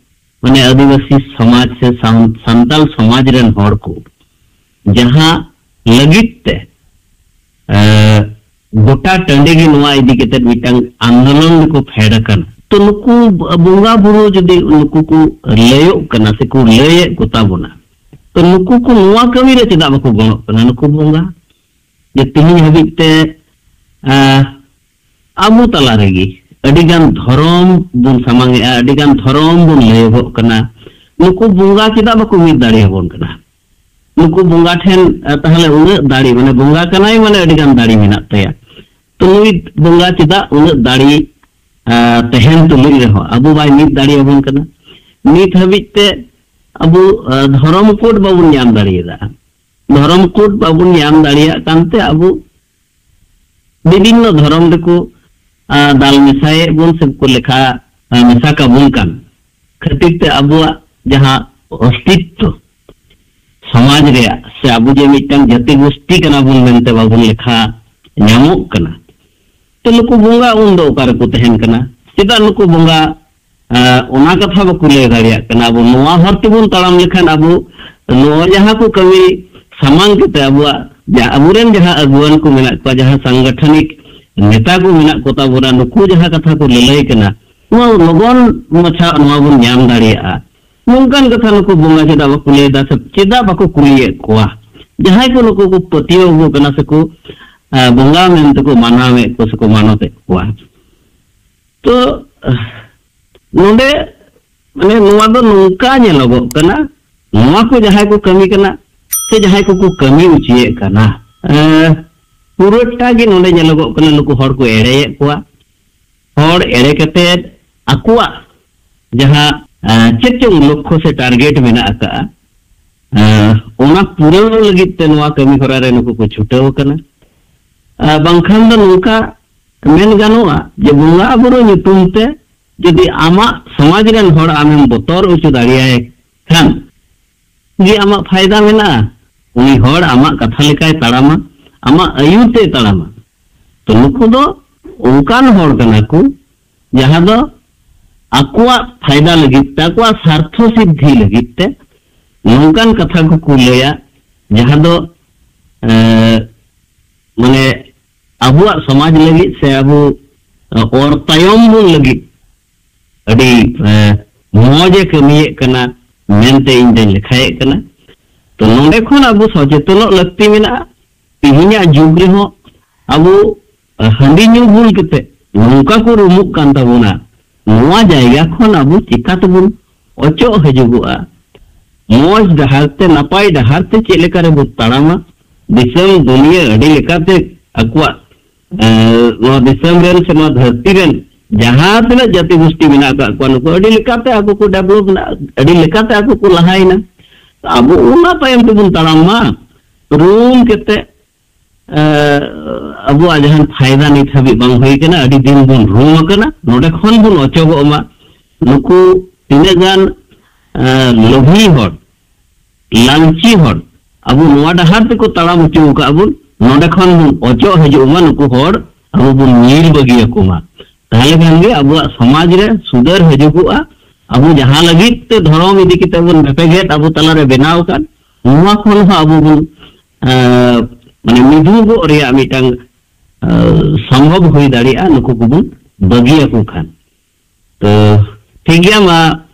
ᱢᱟᱱᱮ ᱟᱹᱫᱤᱵᱟᱹᱥᱤ ᱥᱚᱢᱟᱡᱽ ᱥᱮ ᱥᱟᱱ-, ᱥᱟᱱᱛᱟᱞ ᱥᱚᱢᱟᱡᱽ ᱨᱮᱱ ᱦᱚᱲ ᱠᱚ ᱡᱟᱦᱟᱸ ᱞᱟᱹᱜᱤᱫ ᱛᱮ, ᱮᱸ, ᱜᱚᱴᱟ ᱴᱟᱺᱰᱤ ᱜᱮ ᱱᱚᱣᱟ ᱤᱫᱤ ᱠᱟᱛᱮ ᱢᱤᱫᱴᱟᱝ ᱟᱱᱫᱳᱞᱚᱱ ᱨᱮᱠᱚ ᱯᱷᱮᱰ ᱟᱠᱟᱱᱟ᱾ ᱛᱚ ᱱᱩᱠᱩ ᱵᱚᱸᱜᱟ ᱵᱩᱨᱩ ᱡᱩᱫᱤ ᱱᱩᱠᱩ ᱠᱚ ᱞᱟᱹᱭᱚᱜ ᱠᱟᱱᱟ ᱥᱮ ᱠᱚ ᱞᱟᱹᱭᱮᱫ ᱠᱚ ᱛᱟᱵᱚᱱᱟ, ᱛᱚ ᱱᱩᱠᱩ ᱠᱚ ᱱᱚᱣᱟ ᱠᱟᱹᱢᱤ ᱨᱮ ᱪᱮᱫᱟᱜ ᱵᱟᱠᱚ ᱜᱚᱲᱚᱜ ᱠᱟᱱᱟ? ᱱᱩᱠᱩ ᱵᱚᱸᱜᱟ ᱡᱮ ᱛᱮᱦᱮᱧ ᱦᱟᱹᱵᱤᱡ ᱛᱮ, ᱟᱸ, ᱟᱵᱚ ᱛᱟᱞᱟ ᱨᱮᱜᱮ ᱟᱹᱰᱤ ᱜᱟᱱ ᱫᱷᱚᱨᱚᱢ ᱵᱚᱱ ᱥᱟᱢᱟᱝ ᱮᱜᱼᱟ, ᱟᱹᱰᱤ ᱜᱟᱱ ᱫᱷᱚᱨᱚᱢ ᱵᱚᱱ ᱞᱟᱹᱭᱚᱜᱚᱜ ᱠᱟᱱᱟ, ᱱᱩᱠᱩ ᱵᱚᱸᱜᱟ ᱪᱮᱫᱟᱜ ᱵᱟᱠᱚ ᱢᱤᱫ ᱫᱟᱲᱮᱭᱟᱵᱚᱱ ᱠᱟᱱᱟ? ᱱᱩᱠᱩ ᱵᱚᱸᱜᱟ ᱴᱷᱮᱱ, ᱟᱸ, ᱛᱟᱦᱚᱞᱮ ᱩᱱᱟᱹᱜ ᱫᱟᱲᱮ, ᱢᱟᱱᱮ ᱵᱚᱸᱜᱟ ᱠᱟᱱᱟᱭ ᱢᱟᱱᱮ ᱟᱹᱰᱤ ᱜᱟᱱ ᱫᱟᱲᱮ ᱢᱮᱱᱟᱜ ᱛᱟᱭᱟ᱾ ᱛᱚ ᱱᱩᱭ ᱵᱚᱸᱜᱟ ᱪᱮᱫᱟᱜ ᱩᱱᱟᱹᱜ ᱫᱟᱲᱮ, ᱟᱸ, ᱛᱟᱦᱮᱱ ᱛᱩᱞᱩᱡ ᱨᱮᱦᱚᱸ ᱟᱵᱚ ᱵᱟᱭ ᱢᱤᱫ ᱫᱟᱲᱮᱭᱟᱵᱚᱱ ᱠᱟᱱᱟ? ᱱᱤᱛ ᱦᱟᱹᱵᱤᱡ ᱛᱮ ᱟᱵᱚ, ᱟᱸ, ᱫᱷᱚᱨᱚᱢ ᱠᱳᱰ ᱵᱟᱵᱚᱱ ᱧᱟᱢ ᱫᱟᱲᱮᱭᱟᱫᱟ᱾ ᱫᱷᱚᱨᱚᱢ ᱠᱳᱰ ᱵᱟᱵᱚᱱ ᱧᱟᱢ ᱫᱟᱲᱮᱭᱟᱜ ᱠᱟᱱᱛᱮ ᱟᱵᱚ ᱵᱤᱵᱷᱤᱱᱱᱚ ᱫᱷᱚᱨᱚᱢ ᱨᱮᱠᱚ, ᱟᱸ, ᱫᱟᱞ ᱢᱮᱥᱟᱭᱮᱫ ᱵᱚᱱ ᱥᱮ ᱠᱚ ᱞᱮᱠᱷᱟ, ᱟᱸ, ᱢᱮᱥᱟ ᱠᱟᱵᱚᱱ ᱠᱟᱱ ᱠᱷᱟᱹᱛᱤᱨ ᱛᱮ ᱟᱵᱚᱣᱟᱜ ᱡᱟᱦᱟᱸ ᱚᱥᱛᱤᱛᱛᱚ ᱥᱚᱢᱟᱡᱽ ᱨᱮᱭᱟᱜ ᱥᱮ ᱟᱵᱚ ᱡᱮ ᱢᱤᱫᱴᱟᱝ ᱡᱟᱹᱛᱤ ᱜᱳᱥᱴᱤ ᱠᱟᱱᱟ ᱵᱚᱱ ᱢᱮᱱᱛᱮ ᱵᱟᱵᱚᱱ ᱞᱮᱠᱷᱟ ᱧᱟᱢᱚᱜ ᱠᱟᱱᱟ᱾ ᱛᱚ ᱱᱩᱠᱩ ᱵᱚᱸᱜᱟ ᱩᱱ ᱫᱚ ᱚᱠᱟ ᱨᱮᱠᱚ ᱛᱟᱦᱮᱱ ᱠᱟᱱᱟ? ᱪᱮᱫᱟᱜ ᱱᱩᱠᱩ ᱵᱚᱸᱜᱟ, ᱟᱸ, ᱚᱱᱟ ᱠᱟᱛᱷᱟ ᱵᱟᱠᱚ ᱞᱟᱹᱭ ᱫᱟᱲᱮᱭᱟᱜ ᱠᱟᱱᱟ? ᱟᱵᱚ ᱱᱚᱣᱟ ᱦᱚᱨ ᱛᱮᱵᱚᱱ ᱛᱟᱲᱟᱢ ᱞᱮᱠᱷᱟᱱ ᱟᱵᱚ ᱱᱚᱣᱟ ᱡᱟᱦᱟᱸ ᱠᱚ ᱠᱟᱹᱢᱤ ᱥᱟᱢᱟᱝ ᱠᱟᱛᱮ ᱟᱵᱚᱣᱟᱜ ᱡᱟ-, ᱟᱵᱚᱨᱮᱱ ᱡᱟᱦᱟᱸ ᱟᱹᱜᱩᱣᱟᱹᱱ ᱠᱚ ᱢᱮᱱᱟᱜ ᱠᱚᱣᱟ, ᱡᱟᱦᱟᱸ ᱥᱟᱝᱜᱚᱴᱷᱚᱱᱤᱠ ᱱᱮᱛᱟ ᱠᱚ ᱢᱮᱱᱟᱜ ᱠᱚ ᱛᱟᱵᱚᱱᱟ, ᱱᱩᱠᱩ ᱡᱟᱦᱟᱸ ᱠᱟᱛᱷᱟ ᱠᱚ ᱞᱟᱹᱞᱟᱹᱭ ᱠᱟᱱᱟ, ᱱᱚᱣᱟ ᱞᱚᱜᱚᱱ ᱢᱟᱪᱷᱟ ᱱᱚᱣᱟ ᱵᱚᱱ ᱧᱟᱢ ᱫᱟᱲᱮᱭᱟᱜᱼᱟ᱾ ᱱᱚᱝᱠᱟᱱ ᱠᱟᱛᱷᱟ ᱱᱩᱠᱩ ᱵᱚᱸᱜᱟ ᱪᱮᱫᱟᱜ ᱵᱟᱠᱚ ᱞᱟᱹᱭ ᱮᱫᱟ ᱥᱮ ᱪᱮᱫᱟᱜ ᱵᱟᱠᱚ ᱠᱩᱞᱤᱭᱮᱫ ᱠᱚᱣᱟ? ᱡᱟᱦᱟᱸᱭ ᱠᱚ ᱱᱩᱠᱩ ᱠᱚ ᱯᱟᱹᱛᱭᱟᱹᱣ ᱟᱠᱚ ᱠᱟᱱᱟ ᱥᱮᱠᱚ ᱟᱸ, ᱵᱚᱸᱜᱟ ᱢᱮᱱᱛᱮ ᱠᱚ ᱢᱟᱱᱟᱣᱮᱫ ᱠᱚ ᱥᱮᱠᱚ ᱢᱟᱱᱚᱛᱮᱫ ᱠᱚᱣᱟ᱾ ᱛᱚ, ᱱᱚᱰᱮ ᱢᱟᱱᱮ ᱱᱚᱣᱟ ᱫᱚ ᱱᱚᱝᱠᱟ ᱧᱮᱞᱚᱜᱚᱜ ᱠᱟᱱᱟ, ᱱᱚᱣᱟ ᱠᱚ ᱡᱟᱦᱟᱸᱭ ᱠᱚ ᱠᱟᱹᱢᱤ ᱠᱟᱱᱟ ᱥᱮ ᱡᱟᱦᱟᱸᱭ ᱠᱚᱠᱚ ᱠᱟᱹᱢᱤ ᱚᱪᱚᱭᱮᱫ ᱠᱟᱱᱟ, ᱮᱸ, ᱯᱩᱨᱟᱹᱴᱟ ᱜᱮ ᱱᱚᱰᱮ ᱧᱮᱞᱚᱜᱚᱜ ᱠᱟᱱᱟ, ᱱᱩᱠᱩ ᱦᱚᱲ ᱠᱚ ᱮᱲᱮᱭᱮᱫ ᱠᱚᱣᱟ᱾ ᱦᱚᱲ ᱮᱲᱮ ᱠᱟᱛᱮᱫ ᱟᱠᱚᱣᱟᱜ ᱡᱟᱦᱟᱸ, ᱮᱸ, ᱪᱮᱫ ᱪᱚᱝ ᱞᱚᱠᱠᱷᱚ ᱥᱮ target ᱢᱮᱱᱟᱜ ᱟᱠᱟᱫᱼᱟ, ᱮᱸ, ᱚᱱᱟ ᱯᱩᱨᱟᱹᱣ ᱞᱟᱹᱜᱤᱫ ᱛᱮ ᱱᱚᱣᱟ ᱠᱟᱹᱢᱤ ᱦᱚᱨᱟ ᱨᱮ ᱱᱩᱠᱩ ᱠᱚ ᱪᱷᱩᱴᱟᱹᱣ ᱟᱠᱟᱱᱟ᱾ ᱮᱸ, ᱵᱟᱝᱠᱷᱟᱱ ᱫᱚ ᱱᱚᱝᱠᱟ ᱢᱮᱱ ᱜᱟᱱᱚᱜᱼᱟ ᱡᱮ ᱵᱚᱸᱜᱟ ᱵᱩᱨᱩ ᱧᱩᱛᱩᱢ ᱛᱮ ᱡᱩᱫᱤ ᱟᱢᱟᱜ ᱥᱚᱢᱟᱡᱽ ᱨᱮᱱ ᱦᱚᱲ ᱟᱢᱮᱢ ᱵᱚᱛᱚᱨ ᱦᱚᱪᱚ ᱫᱟᱲᱮᱭᱟᱭ ᱠᱷᱟᱱ, ᱡᱩᱫᱤ ᱟᱢᱟᱜ ᱯᱷᱟᱭᱫᱟ ᱢᱮᱱᱟᱜᱼᱟ, ᱩᱱᱤ ᱦᱚᱲ ᱟᱢᱟᱜ ᱠᱟᱛᱷᱟ ᱞᱮᱠᱟᱭ ᱛᱟᱲᱟᱢᱟ, ᱟᱢᱟᱜ ᱟᱹᱭᱩᱨ ᱛᱮᱭ ᱛᱟᱲᱟᱢᱟ᱾ ᱛᱚ, ᱱᱩᱠᱩ ᱫᱚ ᱚᱱᱠᱟᱱ ᱦᱚᱲ ᱠᱟᱱᱟ ᱠᱚ, ᱡᱟᱦᱟᱸ ᱫᱚ ᱟᱠᱚᱣᱟᱜ ᱯᱷᱟᱭᱫᱟ ᱞᱟᱹᱜᱤᱫ ᱛᱮ, ᱟᱠᱚᱣᱟᱜ ᱥᱟᱨᱛᱷᱚ ᱥᱤᱫᱽᱫᱷᱤ ᱞᱟᱹᱜᱤᱫ ᱛᱮ ᱱᱚᱝᱠᱟᱱ ᱠᱟᱛᱷᱟ ᱠᱚᱠᱚ ᱞᱟᱹᱭᱟ, ᱡᱟᱦᱟᱸ ᱫᱚ, ᱮ, ᱢᱟᱱᱮ, ᱟᱵᱚᱣᱟᱜ ᱥᱚᱢᱟᱡᱽ ᱞᱟᱹᱜᱤᱫ ᱥᱮ ᱟᱵᱚ, ᱮ, ᱚᱨ ᱛᱟᱭᱚᱢ ᱵᱚᱱ ᱞᱟᱹᱜᱤᱫ ᱟᱹᱰᱤ, ᱮ, ᱢᱚᱡᱽ ᱮ ᱠᱟᱹᱢᱤᱭᱮᱫ ᱠᱟᱱᱟ ᱢᱮᱱᱛᱮ ᱤᱧ ᱫᱚᱧ ᱞᱮᱠᱷᱟᱭᱮᱫ ᱠᱟᱱᱟ᱾ ᱛᱚ, ᱱᱚᱰᱮ ᱠᱷᱚᱱ ᱟᱵᱚ ᱥᱚᱪᱮᱛᱚᱱᱚᱜ ᱞᱟᱹᱠᱛᱤ ᱢᱮᱱᱟᱜᱼᱟ᱾ ᱛᱮᱦᱮᱧᱟᱜ ᱡᱩᱜᱽ ᱨᱮᱦᱚᱸ ᱟᱵᱚ, ᱮ, ᱦᱟᱺᱰᱤ ᱧᱩ ᱵᱩᱞ ᱠᱟᱛᱮ ᱱᱚᱝᱠᱟ ᱠᱚ ᱨᱩᱢᱩᱜ ᱠᱟᱱ ᱛᱟᱵᱚᱱᱟ, ᱱᱚᱣᱟ ᱡᱟᱭᱜᱟ ᱠᱷᱚᱱ ᱟᱵᱚ ᱪᱤᱠᱟ ᱛᱮᱵᱚᱱ ᱚᱪᱚᱜ ᱦᱤᱡᱩᱜᱚᱜᱼᱟ? ᱢᱚᱡᱽ ᱰᱟᱦᱟᱨ ᱛᱮ, ᱱᱟᱯᱟᱭ ᱰᱟᱦᱟᱨ ᱛᱮ ᱪᱮᱫ ᱞᱮᱠᱟ ᱨᱮᱵᱚ ᱛᱟᱲᱟᱢᱟ? ᱫᱤᱥᱚᱢ ᱫᱩᱱᱤᱭᱟᱹ ᱟᱹᱰᱤ ᱞᱮᱠᱟᱛᱮ ᱟᱠᱚᱣᱟᱜ, ᱮ, ᱱᱚᱣᱟ ᱫᱤᱥᱚᱢ ᱨᱮᱱ ᱥᱮ ᱱᱚᱣᱟ ᱫᱷᱟᱹᱨᱛᱤ ᱨᱮᱱ ᱡᱟᱦᱟᱸ ᱛᱤᱱᱟᱹᱜ ᱡᱟᱹᱛᱤ ᱜᱩᱥᱴᱤ ᱢᱮᱱᱟᱜ ᱟᱠᱟᱫ ᱠᱚᱣᱟ, ᱱᱩᱠᱩ ᱟᱹᱰᱤ ᱞᱮᱠᱟᱛᱮ ᱟᱠᱚ ᱠᱚ develop ᱮᱱᱟ, ᱟᱹᱰᱤ ᱞᱮᱠᱟᱛᱮ ᱟᱠᱚ ᱠᱚ ᱞᱟᱦᱟᱭᱮᱱᱟ᱾ ᱟᱵᱚ ᱚᱱᱟ ᱛᱟᱭᱚᱢ ᱛᱮᱵᱚᱱ ᱛᱟᱲᱟᱢ ᱢᱟ᱾ ᱨᱩᱢ ᱠᱟᱛᱮ, ᱮ, ᱟᱵᱚᱣᱟᱜ ᱡᱟᱦᱟᱸ ᱯᱷᱟᱭᱫᱟ ᱱᱤᱛ ᱦᱟᱹᱵᱤᱡ ᱵᱟᱝ ᱦᱩᱭ ᱟᱠᱟᱱᱟ, ᱟᱹᱰᱤ ᱫᱤᱱ ᱵᱚᱱ ᱨᱩᱢ ᱟᱠᱟᱱᱟ, ᱱᱚᱰᱮ ᱠᱷᱚᱱ ᱵᱚᱱ ᱚᱪᱚᱜᱚᱜ ᱢᱟ᱾ ᱱᱩᱠᱩ ᱛᱤᱱᱟᱹᱜ ᱜᱟᱱ, ᱮ, ᱞᱳᱵᱷᱤ ᱦᱚᱲ, ᱞᱟᱞᱪᱤ ᱦᱚᱲ ᱟᱵᱚ ᱱᱚᱣᱟ ᱰᱟᱦᱟᱨ ᱛᱮᱠᱚ ᱛᱟᱲᱟᱢ ᱦᱚᱪᱚ ᱟᱠᱟᱫ ᱵᱚᱱ, ᱱᱚᱰᱮ ᱠᱷᱚᱱ ᱵᱚᱱ ᱚᱪᱚᱜ ᱦᱤᱡᱩᱜ ᱢᱟ, ᱱᱩᱠᱩ ᱦᱚᱲ ᱟᱵᱚ ᱵᱚᱱ ᱧᱤᱨ ᱵᱟᱹᱜᱤ ᱟᱠᱚ ᱢᱟ᱾ ᱛᱟᱦᱚᱞᱮ ᱠᱷᱟᱱ ᱜᱮ ᱟᱵᱚᱣᱟᱜ ᱥᱚᱢᱟᱡᱽ ᱨᱮ ᱥᱩᱫᱷᱟᱹᱨ ᱦᱤᱡᱩᱜᱚᱜᱼᱟ᱾ ᱟᱵᱚ ᱡᱟᱦᱟᱸ ᱞᱟᱹᱜᱤᱫ ᱛᱮ ᱫᱷᱚᱨᱚᱢ ᱤᱫᱤ ᱠᱟᱛᱮ ᱵᱚᱱ ᱵᱷᱮᱯᱮᱜᱮᱫ ᱟᱵᱚ ᱛᱟᱞᱟᱨᱮ ᱵᱮᱱᱟᱣ ᱟᱠᱟᱱ, ᱱᱚᱣᱟ ᱠᱷᱚᱱ ᱦᱚᱸ ᱟᱵᱚ ᱵᱚᱱ, ᱮᱸ, ᱢᱟᱱᱮ ᱢᱤᱫᱩᱜᱚᱜ ᱨᱮᱭᱟᱜ ᱢᱤᱫᱴᱟᱝ, ᱮᱸ, ᱥᱚᱢᱵᱷᱚᱵ ᱦᱩᱭ ᱫᱟᱲᱮᱭᱟᱜᱼᱟ, ᱱᱩᱠᱩ ᱠᱚᱵᱚᱱ ᱵᱟᱹᱜᱤ ᱟᱠᱚ ᱠᱷᱟᱱ᱾ ᱛᱚ, ᱴᱷᱤᱠ ᱜᱮᱭᱟ, ᱢᱟ,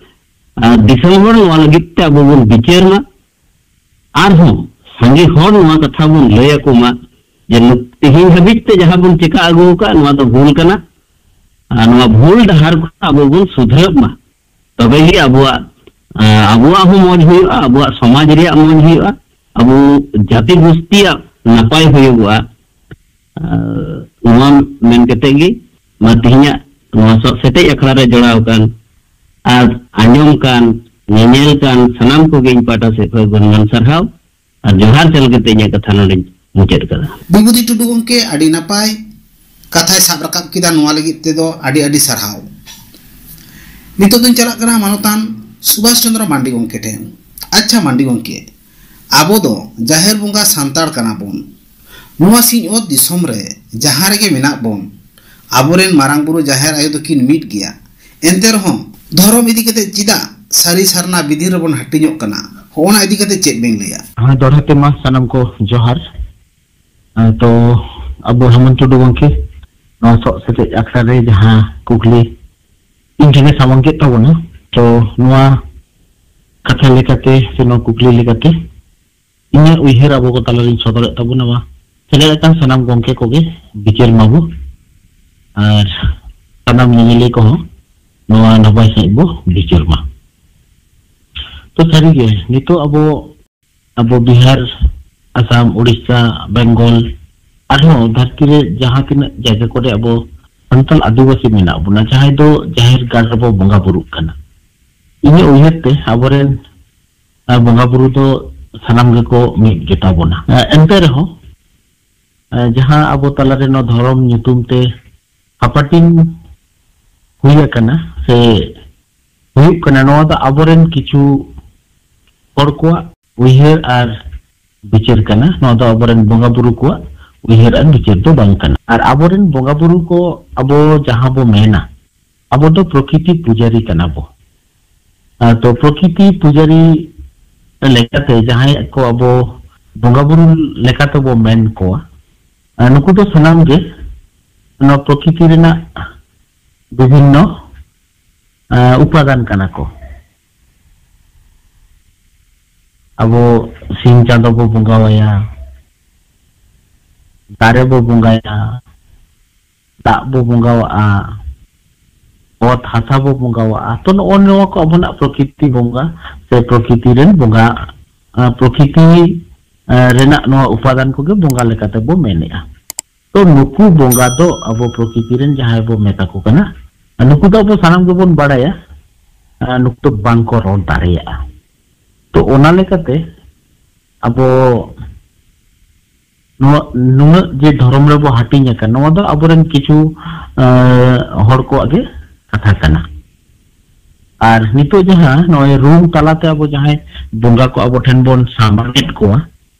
ᱟᱨ ᱫᱤᱥᱚᱢ ᱦᱚᱲ ᱱᱚᱣᱟ ᱞᱟᱹᱜᱤᱫ ᱛᱮ ᱟᱵᱚ ᱵᱚᱱ ᱵᱤᱪᱟᱹᱨ ᱢᱟ᱾ ᱟᱨᱦᱚᱸ ᱥᱟᱸᱜᱮ ᱦᱚᱲ ᱱᱚᱣᱟ ᱠᱟᱛᱷᱟ ᱵᱚᱱ ᱞᱟᱹᱭ ᱟᱠᱚ ᱢᱟ ᱡᱮ ᱱᱩᱠ-, ᱛᱮᱦᱮᱧ ᱦᱟᱹᱵᱤᱡ ᱛᱮ ᱡᱟᱦᱟᱸ ᱵᱚᱱ ᱪᱮᱠᱟ ᱟᱹᱜᱩ ᱟᱠᱟᱫ, ᱱᱚᱣᱟ ᱫᱚ ᱵᱷᱩᱞ ᱠᱟᱱᱟ᱾ ᱟᱨ ᱱᱚᱣᱟ ᱵᱷᱩᱞ ᱰᱟᱦᱟᱨ ᱠᱷᱚᱱ ᱟᱵᱚ ᱵᱚᱱ ᱥᱩᱫᱷᱨᱟᱹᱜ ᱢᱟ, ᱛᱚᱵᱮ ᱜᱮ ᱟᱵᱚᱣᱟᱜ, ᱟᱵᱚᱣᱟᱜ ᱦᱚᱸ ᱢᱚᱡᱽ ᱦᱩᱭᱩᱜᱼᱟ, ᱟᱵᱚᱣᱟᱜ ᱥᱚᱢᱟᱡᱽ ᱨᱮᱭᱟᱜ ᱢᱚᱡᱽ ᱦᱩᱭᱩᱜᱼᱟ, ᱟᱵᱚ ᱡᱟᱹᱛᱤ ᱜᱩᱥᱴᱤᱭᱟᱜ ᱱᱟᱯᱟᱭ ᱦᱩᱭᱩᱜᱚᱜᱼᱟ᱾ ᱟᱨ ᱱᱚᱣᱟ ᱢᱮᱱ ᱠᱟᱛᱮ ᱜᱮ ᱢᱟ ᱛᱮᱦᱮᱧᱟᱜ ᱱᱚᱣᱟ ᱥᱚᱜ ᱥᱮᱴᱮᱡ ᱟᱠᱷᱲᱟ ᱨᱮ ᱡᱚᱲᱟᱣ ᱟᱠᱟᱱ ᱟᱨ ᱟᱸᱡᱚᱢ ᱠᱟᱱ, ᱧᱮᱧᱮᱞ ᱠᱟᱱ ᱥᱟᱱᱟᱢ ᱠᱚᱜᱮ ᱤᱧ ᱯᱟᱦᱴᱟ ᱥᱮᱫ ᱠᱷᱚᱱ ᱜᱩᱱᱢᱟᱱ ᱥᱟᱨᱦᱟᱣ ᱟᱨ ᱡᱚᱦᱟᱨ ᱪᱟᱞ ᱠᱟᱛᱮ ᱤᱧᱟᱹᱜ ᱠᱟᱛᱷᱟ ᱱᱚᱰᱮᱧ ᱢᱩᱪᱟᱹᱫ ᱠᱟᱫᱟ᱾ ᱵᱤᱵᱷᱩᱛᱤ ᱴᱩᱰᱩ ᱜᱚᱢᱠᱮ ᱟᱹᱰᱤ ᱱᱟᱯᱟᱭ ᱠᱟᱛᱷᱟᱭ ᱥᱟᱵ ᱨᱟᱠᱟᱵ ᱠᱮᱫᱟ, ᱱᱚᱣᱟ ᱞᱟᱹᱜᱤᱫ ᱛᱮᱫᱚ ᱟᱹᱰᱤ ᱟᱹᱰᱤ ᱥᱟᱨᱦᱟᱣ᱾ ᱱᱤᱛᱚᱜ ᱫᱚᱧ ᱪᱟᱞᱟᱜ ᱠᱟᱱᱟ ᱢᱟᱱᱚᱛᱟᱱ ᱥᱩᱵᱷᱟᱥ ᱪᱚᱸᱫᱽᱨᱚ ᱢᱟᱱᱰᱤ ᱜᱚᱢᱠᱮ ᱴᱷᱮᱱ᱾ ᱟᱪᱪᱷᱟ ᱢᱟᱱᱰᱤ ᱜᱚᱢᱠᱮ, ᱟᱵᱚ ᱫᱚ ᱡᱟᱦᱮᱨ ᱵᱚᱸᱜᱟ ᱥᱟᱱᱛᱟᱲ ᱠᱟᱱᱟ ᱵᱚᱱ᱾ ᱱᱚᱣᱟ ᱥᱤᱧᱚᱛ ᱫᱤᱥᱚᱢ ᱨᱮ ᱡᱟᱦᱟᱸ ᱨᱮᱜᱮ ᱢᱮᱱᱟᱜ ᱵᱚᱱ, ᱟᱵᱚᱨᱮᱱ ᱢᱟᱨᱟᱝ ᱵᱩᱨᱩ ᱡᱟᱦᱮᱨ ᱟᱭᱳ ᱫᱚᱠᱤᱱ ᱢᱤᱫ ᱜᱮᱭᱟ᱾ ᱮᱱᱛᱮ ᱨᱮᱦᱚᱸ ᱫᱷᱚᱨᱚᱢ ᱤᱫᱤ ᱠᱟᱛᱮ ᱪᱮᱫᱟᱜ ᱥᱟᱹᱨᱤ ᱥᱟᱨᱱᱟ ᱵᱤᱫᱷᱤ ᱨᱮᱵᱚᱱ ᱦᱟᱹᱴᱤᱧᱚᱜ ᱠᱟᱱᱟ? ᱦᱚᱸᱜᱼᱚᱱᱟ ᱤᱫᱤ ᱠᱟᱛᱮ ᱪᱮᱫ ᱵᱮᱱ ᱞᱟᱹᱭᱟ? ᱦᱮᱸ, ᱫᱚᱦᱲᱟ ᱛᱮ ᱢᱟ ᱥᱟᱱᱟᱢ ᱠᱚ ᱡᱚᱦᱟᱨ᱾ ᱟᱨ ᱛᱚ ᱟᱵᱚ ᱦᱮᱢᱚᱱᱛ ᱴᱩᱰᱩ ᱜᱚᱢᱠᱮ ᱱᱚᱣᱟ ᱥᱚᱜ ᱥᱮᱴᱮᱡ ᱟᱠᱷᱲᱟ ᱨᱮ ᱡᱟᱦᱟᱸ ᱠᱩᱠᱞᱤ ᱤᱧ ᱴᱷᱮᱱᱮ ᱥᱟᱢᱟᱝ ᱠᱮᱫ ᱛᱟᱵᱚᱱᱟ, ᱛᱚ ᱱᱚᱣᱟ ᱠᱟᱛᱷᱟ ᱞᱮᱠᱟᱛᱮ ᱥᱮ ᱱᱚᱣᱟ ᱠᱩᱠᱞᱤ ᱞᱮᱠᱟᱛᱮ ᱤᱧᱟᱹᱜ ᱩᱭᱦᱟᱹᱨ ᱟᱵᱚ ᱠᱚ ᱛᱟᱞᱟᱨᱤᱧ ᱥᱚᱫᱚᱨᱮᱫ ᱛᱟᱵᱚᱱᱟ, ᱢᱟ ᱥᱮᱞᱮᱫ ᱟᱠᱟᱱ ᱥᱟᱱᱟᱢ ᱜᱚᱢᱠᱮ ᱠᱚᱜᱮ ᱵᱤᱪᱟᱹᱨ ᱢᱟᱵᱚ ᱟᱨ ᱥᱟᱱᱟᱢ ᱧᱮᱧᱮᱞᱤᱭᱟᱹ ᱠᱚᱦᱚᱸ ᱱᱚᱣᱟ ᱱᱟᱯᱟᱭ ᱥᱟᱺᱦᱤᱡ ᱵᱚ ᱵᱤᱪᱟᱹᱨ ᱢᱟ᱾ ᱛᱚ ᱥᱟᱹᱨᱤᱜᱮ ᱱᱤᱛᱚᱜ ᱟᱵᱚ, ᱟᱵᱚ ᱵᱤᱦᱟᱨ, ᱟᱥᱟᱢ, ᱩᱲᱤᱥᱥᱟ, ᱵᱮᱝᱜᱚᱞ, ᱟᱨᱦᱚᱸ ᱫᱷᱟᱹᱨᱛᱤ ᱨᱮ ᱡᱟᱦᱟᱸ ᱛᱤᱱᱟᱹᱜ ᱡᱟᱭᱜᱟ ᱠᱚᱨᱮ ᱟᱵᱚ ᱥᱟᱱᱛᱟᱲ ᱟᱹᱫᱤᱵᱟᱹᱥᱤ ᱢᱮᱱᱟᱜ ᱵᱚᱱᱟ, ᱡᱟᱦᱟᱸᱭ ᱫᱚ ᱡᱟᱦᱮᱨ ᱜᱟᱲ ᱨᱮᱵᱚ ᱵᱚᱸᱜᱟ ᱵᱩᱨᱩᱜ ᱠᱟᱱᱟ, ᱤᱧᱟᱹᱜ ᱩᱭᱦᱟᱹᱨ ᱛᱮ ᱟᱵᱚᱨᱮᱱ ᱟᱨ ᱵᱚᱸᱜᱟ ᱵᱩᱨᱩ ᱫᱚ ᱥᱟᱱᱟᱢ ᱜᱮᱠᱚ ᱢᱤᱫ ᱜᱮᱛᱟ ᱵᱚᱱᱟ᱾ ᱮᱱᱛᱮ ᱨᱮᱦᱚᱸ, ᱡᱟᱦᱟᱸ ᱟᱵᱚ ᱛᱟᱞᱟᱨᱮ ᱱᱚᱣᱟ ᱫᱷᱚᱨᱚᱢ ᱧᱩᱛᱩᱢ ᱛᱮ ᱦᱟᱯᱟᱴᱤᱧ ᱦᱩᱭ ᱟᱠᱟᱱᱟ ᱥᱮ ᱦᱩᱭᱩᱜ ᱠᱟᱱᱟ, ᱱᱚᱣᱟ ᱫᱚ ᱟᱵᱚᱨᱮᱱ ᱠᱤᱪᱷᱩ ᱦᱚᱲ ᱠᱚᱣᱟᱜ ᱩᱭᱦᱟᱹᱨ ᱟᱨ ᱵᱤᱪᱟᱹᱨ ᱠᱟᱱᱟ᱾ ᱱᱚᱣᱟ ᱫᱚ ᱟᱵᱚᱨᱮᱱ ᱵᱚᱸᱜᱟ ᱵᱩᱨᱩ ᱠᱚᱣᱟᱜ ᱩᱭᱦᱟᱹᱨ ᱟᱨ ᱵᱤᱪᱟᱹᱨ ᱫᱚ ᱵᱟᱝ ᱠᱟᱱᱟ᱾ ᱟᱨ ᱟᱵᱚᱨᱮᱱ ᱵᱚᱸᱜᱟ ᱵᱩᱨᱩ ᱠᱚ, ᱟᱵᱚ ᱡᱟᱦᱟᱸ ᱵᱚ ᱢᱮᱱᱟ, ᱟᱵᱚ ᱫᱚ ᱯᱨᱚᱠᱨᱤᱛᱤ ᱯᱩᱡᱟᱨᱤ ᱠᱟᱱᱟ ᱵᱚ᱾ ᱟᱨ ᱛᱚ ᱯᱨᱚᱠᱨᱤᱛᱤ ᱯᱩᱡᱟᱨᱤ ᱞᱮᱠᱟᱛᱮ ᱡᱟᱦᱟᱸᱭ ᱠᱚ ᱟᱵᱚ ᱵᱚᱸᱜᱟ ᱵᱩᱨᱩ ᱞᱮᱠᱟᱛᱮᱵᱚ ᱢᱮᱱ ᱠᱚᱣᱟ, ᱟᱨ ᱱᱩᱠᱩ ᱫᱚ ᱥᱟᱱᱟᱢ ᱜᱮ ᱱᱚᱣᱟ ᱯᱨᱚᱠᱨᱤᱛᱤ ᱨᱮᱱᱟᱜ ᱵᱤᱵᱷᱤᱱᱱᱚ, ᱟᱸ, ᱩᱯᱟᱫᱟᱱ ᱠᱟᱱᱟ ᱠᱚ᱾ ᱟᱵᱚ ᱥᱤᱧ ᱪᱟᱸᱫᱚ ᱵᱚ ᱵᱚᱸᱜᱟᱣᱟᱭᱟ, ᱫᱟᱨᱮ ᱵᱚ ᱵᱚᱸᱜᱟᱭᱟ, ᱫᱟᱜ ᱵᱚ ᱵᱚᱸᱜᱟᱣᱟᱜᱼᱟ, ᱚᱛ ᱦᱟᱥᱟ ᱵᱚ ᱵᱚᱸᱜᱟᱣᱟᱜᱼᱟ᱾ ᱛᱚ, ᱱᱚᱜᱼᱚ ᱱᱚᱣᱟ ᱠᱚ ᱟᱵᱚᱱᱟᱜ ᱯᱨᱚᱠᱤᱛᱤ ᱵᱚᱸᱜᱟ ᱥᱮ ᱯᱨᱚᱠᱤᱛᱤ ᱨᱮᱱ ᱵᱚᱸᱜᱟ, ᱟᱸ, ᱯᱨᱚᱠᱤᱛᱤ, ᱟᱸ, ᱨᱮᱱᱟᱜ ᱱᱚᱣᱟ ᱩᱯᱟᱫᱟᱱ ᱠᱚᱜᱮ ᱵᱚᱸᱜᱟ ᱞᱮᱠᱟᱛᱮ ᱵᱚ ᱢᱮᱱᱮᱜᱼᱟ᱾ ᱛᱚ, ᱱᱩᱠᱩ ᱵᱚᱸᱜᱟ ᱫᱚ ᱟᱵᱚ ᱯᱨᱚᱠᱤᱛᱤ ᱨᱮᱱ ᱡᱟᱦᱟᱸᱭ ᱵᱚ ᱢᱮᱛᱟ ᱠᱚ ᱠᱟᱱᱟ, ᱟᱨ ᱱᱩᱠᱩ ᱫᱚ ᱟᱵᱚ ᱥᱟᱱᱟᱢ ᱜᱮᱵᱚᱱ ᱵᱟᱲᱟᱭᱟ, ᱟᱨ ᱱᱩᱠᱩ ᱫᱚ ᱵᱟᱝ ᱠᱚ ᱨᱚᱲ ᱫᱟᱲᱮᱭᱟᱜᱼᱟ᱾ ᱛᱚ, ᱚᱱᱟ ᱞᱮᱠᱟᱛᱮ ᱟᱵᱚ ᱱᱚᱣᱟ ᱱᱩᱱᱟᱹᱜ ᱡᱮ ᱫᱷᱚᱨᱚᱢ ᱨᱮᱵᱚ ᱦᱟᱹᱴᱤᱧ ᱟᱠᱟᱱ, ᱱᱚᱣᱟ ᱫᱚ ᱟᱵᱚᱨᱮᱱ ᱠᱤᱪᱷᱩ, ᱟᱸ, ᱦᱚᱲ ᱠᱚᱣᱟᱜ ᱜᱮ ᱠᱟᱛᱷᱟ ᱠᱟᱱᱟ᱾ ᱟᱨ ᱱᱤᱛᱚᱜ ᱡᱟᱦᱟᱸ ᱱᱚᱜᱼᱚᱭ ᱨᱩᱢ ᱛᱟᱞᱟᱛᱮ ᱟᱵᱚ ᱡᱟᱦᱟᱸᱭ ᱵᱚᱸᱜᱟ ᱠᱚ ᱟᱵᱚ ᱴᱷᱮᱱ ᱵᱚᱱ ᱥᱟᱢᱟᱝᱮᱫ ᱠᱚᱣᱟ,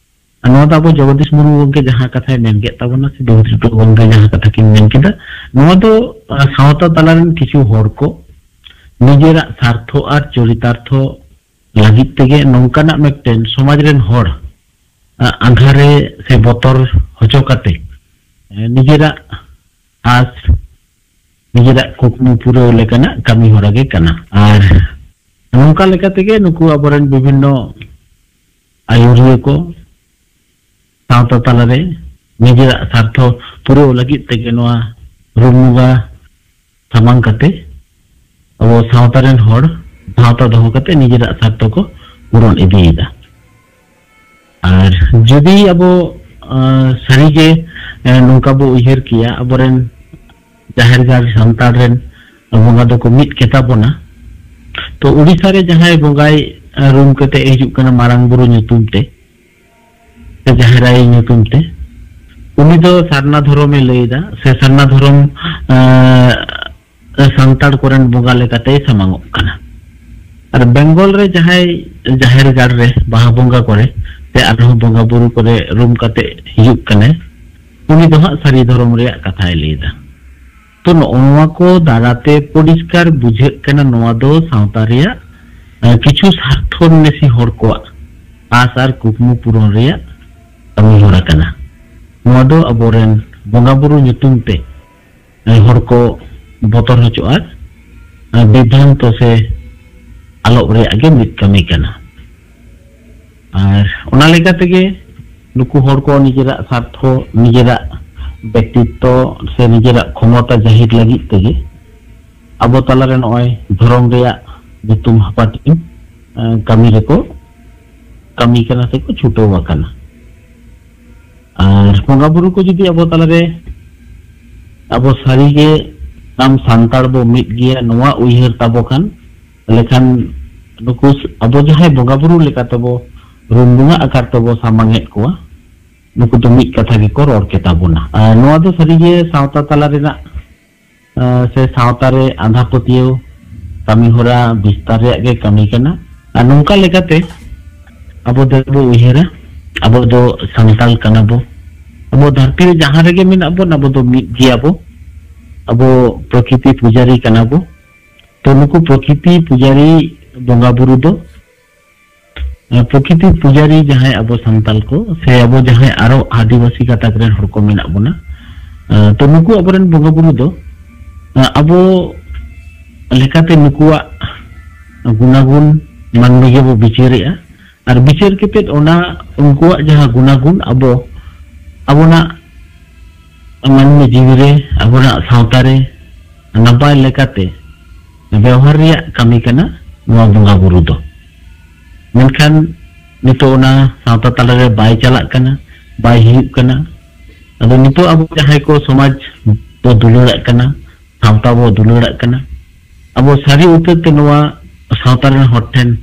ᱟᱨ ᱱᱚᱣᱟ ᱫᱚ ᱟᱵᱚ ᱡᱚᱜᱚᱫᱤᱥ ᱢᱩᱨᱢᱩ ᱜᱚᱢᱠᱮ ᱡᱟᱦᱟᱸ ᱠᱟᱛᱷᱟᱭ ᱢᱮᱱ ᱠᱮᱫ ᱛᱟᱵᱚᱱᱟ, ᱥᱮ ᱵᱤᱵᱷᱩᱛᱤ ᱴᱩᱰᱩ ᱜᱚᱢᱠᱮ ᱡᱟᱦᱟᱸ ᱠᱟᱛᱷᱟ ᱠᱤᱱ ᱢᱮᱱ ᱠᱮᱫᱟ, ᱱᱚᱣᱟ ᱫᱚ, ᱟᱸ, ᱥᱟᱶᱛᱟ ᱛᱟᱞᱟᱨᱮᱱ ᱠᱤᱪᱷᱩ ᱦᱚᱲ ᱠᱚ ᱱᱤᱡᱮᱨᱟᱜ ᱥᱟᱨᱛᱷᱚ ᱟᱨ ᱪᱚᱨᱤᱛᱟᱨᱛᱷᱚ ᱞᱟᱹᱜᱤᱫ ᱛᱮᱜᱮ ᱱᱚᱝᱠᱟᱱᱟᱜ ᱢᱤᱫᱴᱮᱱ ᱥᱚᱢᱟᱡᱽ ᱨᱮᱱ ᱦᱚᱲ, ᱟᱸ, ᱟᱸᱫᱷᱟᱨᱮ ᱥᱮ ᱵᱚᱛᱚᱨ ᱦᱚᱪᱚ ᱠᱟᱛᱮ, ᱮᱸ, ᱱᱤᱡᱮᱨᱟᱜ ᱟᱥ, ᱱᱤᱡᱮᱨᱟᱜ ᱠᱩᱠᱢᱩ ᱯᱩᱨᱟᱹᱣ ᱞᱮᱠᱟᱱᱟᱜ ᱠᱟᱹᱢᱤ ᱦᱚᱨᱟ ᱜᱮ ᱠᱟᱱᱟ᱾ ᱟᱨ ᱱᱚᱝᱠᱟ ᱞᱮᱠᱟ ᱛᱮᱜᱮ ᱱᱩᱠᱩ ᱟᱵᱚᱨᱮᱱ ᱵᱤᱵᱷᱤᱱᱱᱚ ᱟᱹᱭᱩᱨᱤᱭᱟᱹ ᱠᱚ ᱥᱟᱶᱛᱟ ᱛᱟᱞᱟᱨᱮ ᱱᱤᱡᱮᱨᱟᱜ ᱥᱟᱨᱛᱷᱚ ᱯᱩᱨᱟᱹᱣ ᱞᱟᱹᱜᱤᱫ ᱛᱮᱜᱮ ᱱᱚᱣᱟ ᱨᱩᱢ ᱵᱚᱸᱜᱟ ᱥᱟᱢᱟᱝ ᱠᱟᱛᱮ ᱟᱵᱚ ᱥᱟᱶᱛᱟ ᱨᱮᱱ ᱦᱚᱲ ᱥᱟᱶᱛᱟ ᱫᱚᱦᱚ ᱠᱟᱛᱮ ᱱᱤᱡᱮᱨᱟᱜ ᱥᱟᱨᱛᱷᱚ ᱠᱚ ᱯᱩᱨᱚᱱ ᱤᱫᱤᱭᱮᱫᱟ᱾ ᱟᱨ ᱡᱩᱫᱤ ᱟᱵᱚ, ᱟᱸ, ᱥᱟᱹᱨᱤᱜᱮ, ᱟᱸ, ᱱᱚᱝᱠᱟ ᱵᱚ ᱩᱭᱦᱟᱹᱨ ᱠᱮᱭᱟ, ᱟᱵᱚᱨᱮᱱ ᱡᱟᱦᱮᱨ ᱜᱟᱲ ᱥᱟᱱᱛᱟᱲ ᱨᱮᱱ ᱵᱚᱸᱜᱟ ᱫᱚᱠᱚ ᱢᱤᱫ ᱜᱮᱛᱟ ᱵᱚᱱᱟ, ᱛᱚ ᱩᱲᱤᱥᱥᱟ ᱨᱮ ᱡᱟᱦᱟᱸᱭ ᱵᱚᱸᱜᱟᱭ, ᱟᱸ, ᱨᱩᱢ ᱠᱟᱛᱮ ᱦᱤᱡᱩᱜ ᱠᱟᱱᱟ ᱢᱟᱨᱟᱝ ᱵᱩᱨᱩ ᱧᱩᱛᱩᱢ ᱛᱮ, ᱥᱮ ᱡᱟᱦᱮᱨ ᱟᱭᱳ ᱧᱩᱛᱩᱢ ᱛᱮ, ᱩᱱᱤ ᱫᱚ ᱥᱟᱨᱱᱟ ᱫᱷᱚᱨᱚᱢᱮ ᱞᱟᱹᱭ ᱮᱫᱟ, ᱥᱮ ᱥᱟᱨᱱᱟ ᱫᱷᱚᱨᱚᱢ, ᱟᱸ, ᱥᱟᱱᱛᱟᱲ ᱠᱚᱨᱮᱱ ᱵᱚᱸᱜᱟ ᱞᱮᱠᱟᱛᱮᱭ ᱥᱟᱢᱟᱝᱚᱜ ᱠᱟᱱᱟ᱾ ᱟᱨ ᱵᱮᱝᱜᱚᱞ ᱨᱮ ᱡᱟᱦᱟᱸᱭ ᱡᱟᱦᱮᱨ ᱜᱟᱲ ᱨᱮ ᱵᱟᱦᱟ ᱵᱚᱸᱜᱟ ᱠᱚᱨᱮ ᱥᱮ ᱟᱨᱦᱚᱸ ᱵᱚᱸᱜᱟ ᱵᱩᱨᱩ ᱠᱚᱨᱮ ᱨᱩᱢ ᱠᱟᱛᱮ ᱦᱤᱡᱩᱜ ᱠᱟᱱᱟᱭ, ᱩᱱᱤ ᱫᱚ ᱦᱟᱸᱜ ᱥᱟᱹᱨᱤ ᱫᱷᱚᱨᱚᱢ ᱨᱮᱭᱟᱜ ᱠᱟᱛᱷᱟᱭ ᱞᱟᱹᱭ ᱮᱫᱟ᱾ ᱛᱚ, ᱱᱚᱜᱼᱚ ᱱᱚᱣᱟ ᱠᱚ ᱫᱟᱨᱟᱛᱮ ᱯᱚᱨᱤᱥᱠᱟᱨ ᱵᱩᱡᱷᱟᱹᱜ ᱠᱟᱱᱟ, ᱱᱚᱣᱟ ᱫᱚ ᱥᱟᱶᱛᱟ ᱨᱮᱭᱟᱜ, ᱟᱸ, ᱠᱤᱪᱷᱩ ᱥᱟᱨᱛᱷᱚᱱᱱᱮᱥᱤ ᱦᱚᱲ ᱠᱚᱣᱟᱜ ᱟᱥ ᱟᱨ ᱠᱩᱠᱢᱩ ᱯᱩᱨᱚᱱ ᱨᱮᱭᱟᱜ ᱠᱟᱹᱢᱤ ᱦᱚᱨᱟ ᱠᱟᱱᱟ᱾ ᱱᱚᱣᱟ ᱫᱚ ᱟᱵᱚᱨᱮᱱ ᱵᱚᱸᱜᱟ ᱵᱩᱨᱩ ᱧᱩᱛᱩᱢ ᱛᱮ, ᱟᱸ, ᱦᱚᱲ ᱠᱚ ᱵᱚᱛᱚᱨ ᱦᱚᱪᱚ ᱟᱨ, ᱟᱸ, ᱵᱤᱵᱷᱨᱟᱱᱛᱚ ᱥᱮ ᱟᱞᱚᱵ ᱨᱮᱭᱟᱜ ᱜᱮ ᱢᱤᱫ ᱠᱟᱹᱢᱤ ᱠᱟᱱᱟ᱾ ᱟᱨ ᱚᱱᱟ ᱞᱮᱠᱟ ᱛᱮᱜᱮ ᱱᱩᱠᱩ ᱦᱚᱲ ᱠᱚ ᱱᱤᱡᱮᱨᱟᱜ ᱥᱟᱨᱛᱷᱚ, ᱱᱤᱡᱮᱨᱟᱜ ᱵᱮᱠᱛᱤᱛᱛᱚ ᱥᱮ ᱱᱤᱡᱮᱨᱟᱜ ᱠᱷᱚᱢᱚᱛᱟ ᱡᱟᱹᱦᱤᱨ ᱞᱟᱹᱜᱤᱫ ᱛᱮᱜᱮ ᱟᱵᱚ ᱛᱟᱞᱟᱨᱮ ᱱᱚᱜᱼᱚᱭ ᱫᱷᱚᱨᱚᱢ ᱨᱮᱭᱟᱜ ᱧᱩᱛᱩᱢ ᱦᱟᱯᱟᱴᱤᱧ, ᱮ, ᱠᱟᱹᱢᱤ ᱨᱮᱠᱚ ᱠᱟᱹᱢᱤ ᱠᱟᱱᱟ ᱥᱮᱠᱚ ᱪᱷᱩᱴᱟᱹᱣ ᱟᱠᱟᱱᱟ᱾ ᱟᱨ ᱵᱚᱸᱜᱟ ᱵᱩᱨᱩ ᱠᱚ ᱡᱩᱫᱤ ᱟᱵᱚ ᱛᱟᱞᱟᱨᱮ ᱟᱵᱚ ᱥᱟᱹᱨᱤᱜᱮ ᱟᱢ ᱥᱟᱱᱛᱟᱲ ᱵᱚ ᱢᱤᱫ ᱜᱮᱭᱟ, ᱱᱚᱣᱟ ᱩᱭᱦᱟᱹᱨ ᱛᱟᱵᱚ ᱠᱷᱟᱱ, ᱛᱟᱦᱞᱮ ᱠᱷᱟᱱ ᱱᱩᱠᱩ ᱟᱵᱚ ᱡᱟᱦᱟᱸᱭ ᱵᱚᱸᱜᱟ ᱵᱩᱨᱩ ᱞᱮᱠᱟ ᱛᱮᱵᱚ ᱨᱩᱢ ᱵᱚᱸᱜᱟ ᱟᱠᱟᱨ ᱛᱮᱵᱚ ᱥᱟᱢᱟᱝ ᱮᱫ ᱠᱚᱣᱟ, ᱱᱩᱠᱩ ᱫᱚ ᱢᱤᱫ ᱠᱟᱛᱷᱟ ᱜᱮᱠᱚ ᱨᱚᱲ ᱠᱮᱛᱟ ᱵᱚᱱᱟ᱾ ᱟᱨ ᱱᱚᱣᱟ ᱫᱚ ᱥᱟᱹᱨᱤᱜᱮ ᱥᱟᱶᱛᱟ ᱛᱟᱞᱟ ᱨᱮᱱᱟᱜ, ᱟᱸ, ᱥᱮ ᱥᱟᱶᱛᱟ ᱨᱮ ᱟᱸᱫᱷᱟ ᱯᱟᱹᱛᱭᱟᱹᱣ ᱠᱟᱹᱢᱤ ᱦᱚᱨᱟ ᱵᱤᱥᱛᱟᱨ ᱨᱮᱭᱟᱜ ᱜᱮ ᱠᱟᱹᱢᱤ ᱠᱟᱱᱟ᱾ ᱟᱨ ᱱᱚᱝᱠᱟ ᱞᱮᱠᱟᱛᱮ ᱟᱵᱚ ᱫᱚ ᱵᱚ ᱩᱭᱦᱟᱹᱨᱟ, ᱟᱵᱚ ᱫᱚ ᱥᱟᱱᱛᱟᱲ ᱠᱟᱱᱟ ᱵᱚ, ᱟᱵᱚ ᱫᱷᱟᱹᱨᱛᱤ ᱨᱮ ᱡᱟᱦᱟᱸ ᱨᱮᱜᱮ ᱢᱮᱱᱟᱜ ᱵᱚᱱ, ᱟᱵᱚ ᱫᱚ ᱢᱤᱫ ᱜᱮᱭᱟ ᱵᱚ, ᱟᱵᱚ ᱯᱨᱚᱠᱨᱤᱛᱤ ᱯᱩᱡᱟᱨᱤ ᱠᱟᱱᱟ ᱵᱚ᱾ ᱛᱚ ᱱᱩᱠᱩ ᱯᱨᱚᱠᱨᱤᱛᱤ ᱯᱩᱡᱟᱨᱤ ᱵᱚᱸᱜᱟ ᱵᱩᱨᱩ ᱫᱚ, ᱮ, ᱯᱨᱚᱠᱨᱤᱛᱤ ᱯᱩᱡᱟᱨᱤ ᱡᱟᱦᱟᱸᱭ ᱟᱵᱚ ᱥᱟᱱᱛᱟᱲ ᱠᱚ ᱥᱮ ᱟᱵᱚ ᱡᱟᱦᱟᱸᱭ ᱟᱨᱚ ᱟᱹᱫᱤᱵᱟᱹᱥᱤ ᱜᱟᱛᱟᱠ ᱨᱮᱱ ᱦᱚᱲ ᱠᱚ ᱢᱮᱱᱟᱜ ᱵᱚᱱᱟ, ᱮ, ᱛᱚ ᱱᱩᱠᱩ ᱟᱵᱚᱨᱮᱱ ᱵᱚᱸᱜᱟ ᱵᱩᱨᱩ ᱫᱚ, ᱮ, ᱟᱵᱚ ᱞᱮᱠᱟᱛᱮ ᱱᱩᱠᱩᱣᱟᱜ ᱜᱩᱱᱟᱜᱩᱱ ᱢᱟᱹᱱᱢᱤ ᱜᱮᱵᱚ ᱵᱤᱪᱟᱹᱨᱮᱜᱼᱟ᱾ ᱟᱨ ᱵᱤᱪᱟᱹᱨ ᱠᱟᱛᱮᱫ ᱚᱱᱟ ᱩᱱᱠᱩᱣᱟᱜ ᱡᱟᱦᱟᱸ ᱜᱩᱱᱟᱜᱩᱱ ᱟᱵᱚ ᱟᱵᱚᱱᱟᱜ ᱢᱟᱹᱱᱢᱤ ᱡᱤᱣᱤ ᱨᱮ, ᱟᱵᱚᱱᱟᱜ ᱥᱟᱶᱛᱟ ᱨᱮ ᱱᱟᱯᱟᱭ ᱞᱮᱠᱟᱛᱮ ᱵᱮᱣᱦᱟᱨ ᱨᱮᱭᱟᱜ ᱠᱟᱹᱢᱤ ᱠᱟᱱᱟ ᱱᱚᱣᱟ ᱵᱚᱸᱜᱟ ᱵᱩᱨᱩ ᱫᱚ᱾ ᱢᱮᱱᱠᱷᱟᱱ ᱱᱤᱛᱚᱜ ᱚᱱᱟ ᱥᱟᱶᱛᱟ ᱛᱟᱞᱟᱨᱮ ᱵᱟᱭ ᱪᱟᱞᱟᱜ ᱠᱟᱱᱟ, ᱵᱟᱭ ᱦᱩᱭᱩᱜ ᱠᱟᱱᱟ᱾ ᱟᱫᱚ ᱱᱤᱛᱚᱜ ᱟᱵᱚ ᱡᱟᱦᱟᱸᱭ ᱠᱚ ᱥᱚᱢᱟᱡᱽ ᱵᱚ ᱫᱩᱞᱟᱹᱲᱟᱜ ᱠᱟᱱᱟ, ᱥᱟᱶᱛᱟ ᱵᱚ ᱫᱩᱞᱟᱹᱲᱟᱜ ᱠᱟᱱᱟ, ᱟᱵᱚ ᱥᱟᱹᱨᱤ ᱩᱛᱟᱹᱨ ᱛᱮ ᱱᱚᱣᱟ ᱥᱟᱶᱛᱟ ᱨᱮᱱ ᱦᱚᱲ ᱴᱷᱮᱱ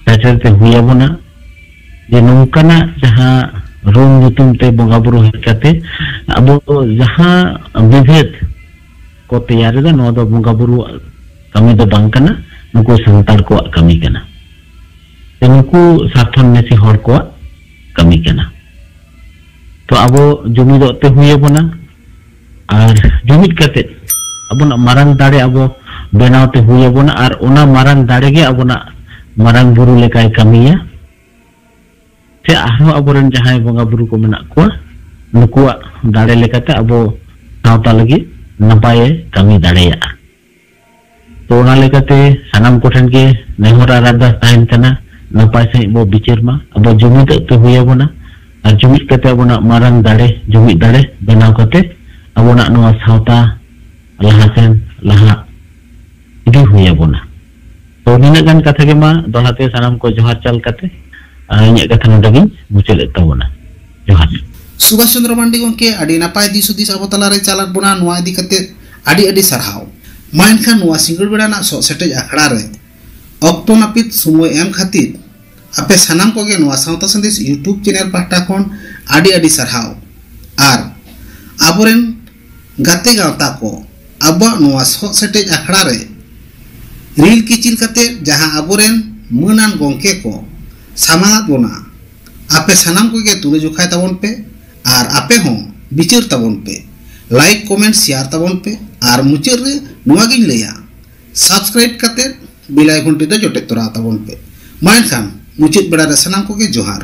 ᱥᱮᱴᱮᱨ ᱛᱮ ᱦᱩᱭ ᱟᱵᱚᱱᱟ ᱡᱮ ᱱᱚᱝᱠᱟᱱᱟᱜ ᱡᱟᱦᱟᱸ ᱨᱩᱢ ᱧᱩᱛᱩᱢ ᱛᱮ ᱵᱚᱸᱜᱟ ᱵᱩᱨᱩ ᱦᱮᱡ ᱠᱟᱛᱮ ᱟᱵᱚ ᱡᱟᱦᱟᱸ ᱵᱤᱵᱷᱮᱫ ᱠᱚ ᱛᱮᱭᱟᱨ ᱮᱫᱟ, ᱱᱚᱣᱟ ᱫᱚ ᱵᱚᱸᱜᱟ ᱵᱩᱨᱩᱣᱟᱜ ᱠᱟᱹᱢᱤ ᱫᱚ ᱵᱟᱝ ᱠᱟᱱᱟ, ᱱᱩᱠᱩ ᱥᱟᱱᱛᱟᱲ ᱠᱚᱣᱟᱜ ᱠᱟᱹᱢᱤ ᱠᱟᱱᱟ, ᱥᱮ ᱱᱩᱠᱩ ᱥᱟᱨᱛᱷᱚᱱᱱᱮᱥᱤ ᱦᱚᱲ ᱠᱚᱣᱟᱜ ᱠᱟᱹᱢᱤ ᱠᱟᱱᱟ᱾ ᱛᱚ ᱟᱵᱚ ᱡᱩᱢᱤᱫᱚᱜ ᱛᱮ ᱦᱩᱭ ᱟᱵᱚᱱᱟ, ᱟᱨ ᱡᱩᱢᱤᱫ ᱠᱟᱛᱮ ᱟᱵᱚᱱᱟᱜ ᱢᱟᱨᱟᱝ ᱫᱟᱲᱮ ᱟᱵᱚ ᱵᱮᱱᱟᱣ ᱛᱮ ᱦᱩᱭ ᱟᱵᱚᱱᱟ, ᱟᱨ ᱚᱱᱟ ᱢᱟᱨᱟᱝ ᱫᱟᱲᱮ ᱜᱮ ᱟᱵᱚᱱᱟᱜ ᱢᱟᱨᱟᱝ ᱵᱩᱨᱩ ᱞᱮᱠᱟᱭ ᱠᱟᱹᱢᱤᱭᱟ᱾ ᱥᱮ ᱟᱨᱦᱚᱸ ᱟᱵᱚᱨᱮᱱ ᱡᱟᱦᱟᱸᱭ ᱵᱚᱸᱜᱟ ᱵᱩᱨᱩ ᱠᱚ ᱢᱮᱱᱟᱜ ᱠᱚᱣᱟ, ᱱᱩᱠᱩᱣᱟᱜ ᱫᱟᱲᱮ ᱞᱮᱠᱟᱛᱮ ᱟᱵᱚ ᱥᱟᱶᱛᱟ ᱞᱟᱹᱜᱤᱫ ᱱᱟᱯᱟᱭᱮ ᱠᱟᱹᱢᱤ ᱫᱟᱲᱮᱭᱟᱜᱼᱟ᱾ ᱛᱚ ᱚᱱᱟ ᱞᱮᱠᱟᱛᱮ ᱥᱟᱱᱟᱢ ᱠᱚᱴᱷᱮᱱ ᱜᱮ ᱱᱮᱦᱚᱨ ᱟᱨ ᱟᱨᱫᱟᱥ ᱛᱟᱦᱮᱱ ᱠᱟᱱᱟ, ᱱᱟᱯᱟᱭ ᱥᱟᱺᱦᱤᱡ ᱵᱚ ᱵᱤᱪᱟᱹᱨ ᱢᱟ, ᱟᱵᱚ ᱡᱩᱢᱤᱫᱚᱜ ᱛᱮ ᱦᱩᱭ ᱟᱵᱚᱱᱟ᱾ ᱟᱨ ᱡᱩᱢᱤᱫ ᱠᱟᱛᱮ ᱟᱵᱚᱱᱟᱜ ᱢᱟᱨᱟᱝ ᱫᱟᱲᱮ, ᱡᱩᱢᱤᱫ ᱫᱟᱲᱮ ᱵᱮᱱᱟᱣ ᱠᱟᱛᱮ ᱟᱵᱚᱱᱟᱜ ᱱᱚᱣᱟ ᱥᱟᱶᱛᱟ ᱞᱟᱦᱟ ᱥᱮᱱ ᱞᱟᱦᱟ ᱤᱫᱤ ᱦᱩᱭ ᱟᱵᱚᱱᱟ᱾ ᱛᱚ, ᱱᱤᱱᱟᱹᱜ ᱜᱟᱱ ᱠᱟᱛᱷᱟ ᱜᱮ ᱢᱟ ᱫᱚᱦᱲᱟ ᱛᱮ ᱥᱟᱱᱟᱢ ᱠᱚ ᱡᱚᱦᱟᱨ ᱪᱟᱞ ᱠᱟᱛᱮ, ᱟᱨ ᱤᱧᱟᱹᱜ ᱠᱟᱛᱷᱟ ᱱᱚᱰᱮ ᱜᱤᱧ ᱢᱩᱪᱟᱹᱫ ᱮᱫ ᱛᱟᱵᱚᱱᱟ᱾ ᱡᱚᱦᱟᱨ᱾ ᱥᱩᱵᱷᱟᱥ ᱪᱚᱱᱫᱨᱚ ᱢᱟᱱᱰᱤ ᱜᱚᱢᱠᱮ ᱟᱹᱰᱤ ᱱᱟᱯᱟᱭ ᱫᱤᱥ ᱦᱩᱫᱤᱥ ᱟᱵᱚ ᱛᱟᱞᱟᱨᱮ ᱪᱟᱞᱟᱫ ᱵᱚᱱᱟ᱾ ᱱᱚᱣᱟ ᱤᱫᱤ ᱠᱟᱛᱮ ᱟᱹᱰᱤ ᱟᱹᱰᱤ ᱥᱟᱨᱦᱟᱣ᱾ ᱢᱟ ᱮᱱᱠᱷᱟᱱ ᱱᱚᱣᱟ ᱥᱤᱸᱜᱟᱹᱲ ᱵᱮᱲᱟ ᱨᱮᱱᱟᱜ ᱥᱚᱜ ᱥᱮᱴᱮᱡ ᱟᱠᱷᱲᱟ ᱨᱮ ᱚᱠᱛᱚ ᱱᱟᱹᱯᱤᱛ ᱥᱚᱢᱚᱭ ᱮᱢ ᱠᱷᱟᱹᱛᱤᱨ ᱟᱯᱮ ᱥᱟᱱᱟᱢ ᱠᱚᱜᱮ ᱱᱚᱣᱟ ᱥᱟᱶᱛᱟ ᱥᱟᱸᱫᱮᱥ YouTube ᱪᱮᱱᱮᱞ ᱯᱟᱦᱴᱟ ᱠᱷᱚᱱ ᱟᱹᱰᱤ ᱟᱹᱰᱤ ᱥᱟᱨᱦᱟᱣ᱾ ᱟᱨ ᱟᱵᱚᱨᱮᱱ ᱜᱟᱛᱮ ᱜᱟᱶᱛᱟ ᱠᱚ, ᱟᱵᱚᱣᱟᱜ ᱱᱚᱣᱟ ᱥᱚᱜ ᱥᱮᱴᱮᱡ ᱟᱠᱷᱲᱟ ᱨᱮ ᱨᱤᱞ ᱠᱤᱪᱤᱞ ᱠᱟᱛᱮ ᱡᱟᱦᱟᱸ ᱟᱵᱚᱨᱮᱱ ᱢᱟᱹᱱᱟᱱ ᱜᱚᱢᱠᱮ ᱠᱚ ᱥᱟᱢᱟᱝ ᱟᱫ ᱵᱚᱱᱟ, ᱟᱯᱮ ᱥᱟᱱᱟᱢ ᱠᱚᱜᱮ ᱛᱩᱞᱟᱹ ᱡᱚᱠᱷᱟᱭ ᱛᱟᱵᱚᱱ ᱯᱮ ᱟᱨ ᱟᱯᱮ ᱦᱚᱸ ᱵᱤᱪᱟᱹᱨ ᱛᱟᱵᱚᱱ ᱯᱮ᱾ Like, comment, share ᱛᱟᱵᱚᱱ ᱯᱮ᱾ ᱟᱨ ᱢᱩᱪᱟᱹᱫ ᱨᱮ ᱱᱚᱣᱟ ᱜᱤᱧ ᱞᱟᱹᱭᱟ, subscribe ᱠᱟᱛᱮ bell icon ᱴᱤ ᱫᱚ ᱡᱚᱴᱮᱫ ᱛᱚᱨᱟ ᱛᱟᱵᱚᱱ ᱯᱮ᱾ ᱢᱟ ᱮᱱᱠᱷᱟᱱ ᱢᱩᱪᱟᱹᱫ ᱵᱮᱲᱟ ᱨᱮ ᱥᱟᱱᱟᱢ ᱠᱚᱜᱮ ᱡᱚᱦᱟᱨ᱾